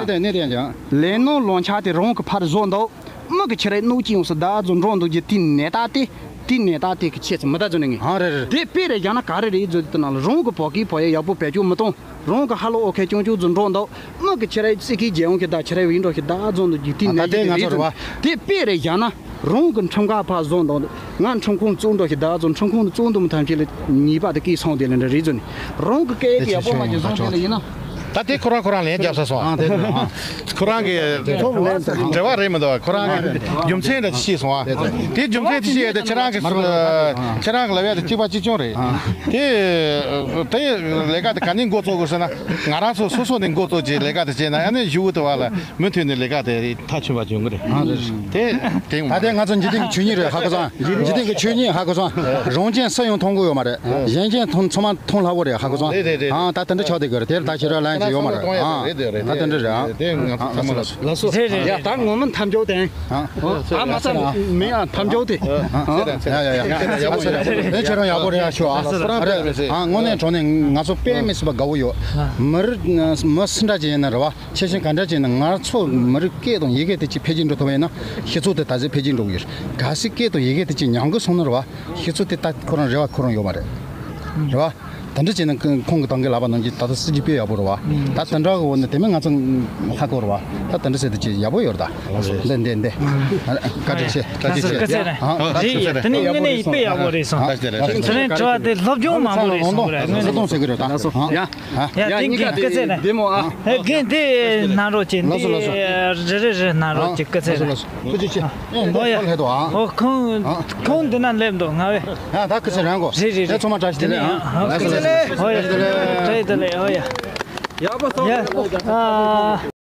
ལས་ནོ་ལོ་ཆ་དེ་རང་གི་ཕར་བཟོ་འདུག་མི་གི་ཁྱེད་རའི་གནོད་ཀྱི་ཡོང་ས་ད་ཚོ་འགྲོ་འདུག་རྒྱུ་དེ་ནད་རྟགས་དེ། དེ་ནད་རྟགས་དེ་གི་ཆེད་ཚེ་མི་ད་ཚོ་ནས་ངས་ཧང་རེད་རེད། དེ་དཔེ་རེ་བཞག་ན་ག་རེ་རེད་ཚོ་དེ་ནང་ལ་རང་གི་བོད་སྐད་བོད་ཡིག་ཡག་པོ་བེད་སྤྱོད་མི་གཏོང་། རང་གི་ཧ་ལོ་ཨོ་ཁེ་ཅུང་ཅུང་ཚོ་འགྲོ་འདུག་མི་གི་ཁྱེད་རའི་སྲིད་ཀྱི་རྒྱལ་ཡོངས་ཀྱི་ད་ཁྱེད་རའི་བིན་འགྲོ་ཞིག་ད་ཚོ་འདུག་རྒྱུ་དེ་ནད་དེ་རེད་ཚོ། དེ་དཔེ་རེ་བཞག་ན་རང་གི་ཁྲིམས་ཁང་ཕར་བཟོ་འདུག་ང་ཁྲིམས་ཁང་དུ་བཙུགས་འགྲོ་ཞིག་ད་ཚོ་ཁྲིམས་ཁང་དུ་བཙུགས་འདུག་མི་ཐམས་ཅད་ལ་ཉེས་པ་དེ་གིས་སོང་དེ་ལ་འདྲ་རེད་ཚོ་ནས་རང་གི་སྐད་ཡིག་ཡག་པོ་མ་ཅིག་བཟོ་དེ་ལ་ཡིན་ན། ད་དེ་ཁོ་རང་ཁོ་རང་ལན་རྒྱབ་ས་སོང་ཨ། ཨ་དེ་དེ་ཨ། ཁོ་རང་གི་འབྲེལ་བ་རེད་མི་འདུག་ཁོ་རང་གི་རྒྱུ་མཚན་འདྲ་ཅིག་ཤེས་སོང་ཨ། དེ་རྒྱུ་མཚན་དེ་ཤེས་ཡོད་དེ་ཁྱེད་རང་གི་ཁྱེད་རང་གི་ལབ་ཡ་དེ་གཅིག་པ་གཅིག་རྐྱང་རེད། དེ་དེ་ལས་ཀ་དེ་ག་ནས་འགོ་བཙུགས་དགོས་ཟེར་ན་ང་རང་ཚོ་སོ་སོ་ནས་འགོ་བཙུགས་ཀྱི་ལས་ཀ་དེ་བྱས་ན་ཨ་ནི་གཞུག་གུ་དུ་བ་ལ་མུ་མཐུད་ནས་ལས་ཀ་དེ་མཐའ་ཆུང་བ་བྱུང་གི་རེད། དེ་དེ་ད་ལྟའི་ང་ཚོ་འཇིག་རྟེན་གྱི་ཆོས་ཉིད་རེད་ཧ་གོ་སོང་། འཇིག་རྟེན་གྱི་ཆོས་ཉིད་ཧ་གོ་སོང་། རང་ཅན་སུ་ཡང་མཐོང་གི་ཡོད་མ་རེད། གཞན་ཅན་མཐོང་ཚང་མ་མཐོང་སླ་བོ་རེད་ཧ་གོ་སོང་། རེད་རེད་རེད། ཨང་ད་དེ་འདྲ་ཆགས་བསྡད་ཀྱི་རེད། དེར་ད་ཁྱེད་རང་ལན་ཅིག་ཡོད་མ་རེད། ཨང་ད་དེ་འདྲ་རེད། ཨང་དེ་ང་ཚོ་ཚང་མ་ལ་ལགས་སོ། རེད་རེད་རེད། ད་ངོ་མ་འཐབ་འཇོག་དེ། ཨ་མ་ས་མི་ཡང་འཐབ་འཇོག་དེ། ཡ་ཡ་ཡ་ཡ་ཡ་ཡ་ཡ། དེ་ཁྱེད་རང་ཡག་པོ་རེད་ཡ་ཤོག་ཨ། རེད། ཨང་དངོས་གནས་དྲང་གནས་ང་ཚོ་དཔེ་མི་སྲིད་པ་དགའ་བོ་ཡོད། མི་རིགས་མི་སུ་འདྲ་ཅིག་ཡིན་ན་རེད་བ། ཤེས་བཞིན་ག་འདྲ་ཅིག་ཡིན་ན་ང་ཚོ་མི་རིགས་སྐད་དང་ཡི་གེ་དེ་ཅིག་འཕེལ་རྒྱས་འགྲོ་ཐུབ་པ་ཡིན་ན་གཞི་ཚུགས་དེ་ད་གཟོད་འཕེལ་རྒྱས་འགྲོ་གི་ཡོད། གལ་སྲིད་སྐད་དང་ཡི་གེ་དེ་ཅིག་ཉམས་གི་སོང་ན་རེད་བ། གཞི་ཚུགས་དེ་ད་ཁོ་རང་རེ་བ་ཁོ་རང་ཡོད་མ་རེད། རེད་བ། དེ་འདྲ་བྱས་ན་ཁོང་གི་ཏང་གི་ལབ་པ་ནང་བཞིན་ད་ལྟ་སྲིད་ཇུས་དཔེ་ཡག་པོ་རེད་བ། ད་དེ་འདྲ་གི་འོ་ན་དེ་མིན་ང་ཚོ་ཧ་གོ་རེད་བ། ད་དེ་འདྲ་བྱས་ཏེ་ཅིག་ཡག་པོ་ཡོད་རེད་ད། འདི་འདི་འདི། བཀའ་དྲིན་ཆེ། བཀའ་དྲིན་ཆེ། སྐུ་ཚེ་རིང་། ཨ་རེད་ཡ། དེ་ནི་དངོས་གནས་དཔེ་ཡག་པོ་རེད་སོང་། དེ་རིང་དྲི་བ་དེ་སློབ་སྦྱོང་མང་པོ་རེད་སོང་རེད། དངོས་གནས་ཟ་དང་ཟེར་གི་རེད་ད། ཡ། ཡ་ཡ་དེ་གིན་སྐུ་ཚེ་རིང་། བདེ་མོ་ཨ། ཨེ་རྒན་དེ་གནང་རོགས་བྱེད། ལགས་སོ་ལགས་སོ། འདི་རེ་རེ་རེ་གནང་རོགས་བྱེད། སྐུ་ཚེ་རིང་། ཐུགས་རྗེ་ཆེ། ཨོ་ཡ། ལྷེ་དོ་ཨ། ཨོ་ཁོང་ཁོང་འདི་ན་སླེབས་འདུག་ང་བས། ཨ་ད་སྐུ་ཚེ་རིང་གོ། རེད་རེད་རེད། ཚང་མ་བཀྲ་ཤིས་བདེ་ལེགས་ཨ། ཨོ་ཡ། བཀྲ་ཤིས་བདེ་ལེགས། ཨོ་ཡ། ཡག་པོ་སོང་། ཡ་ཨ།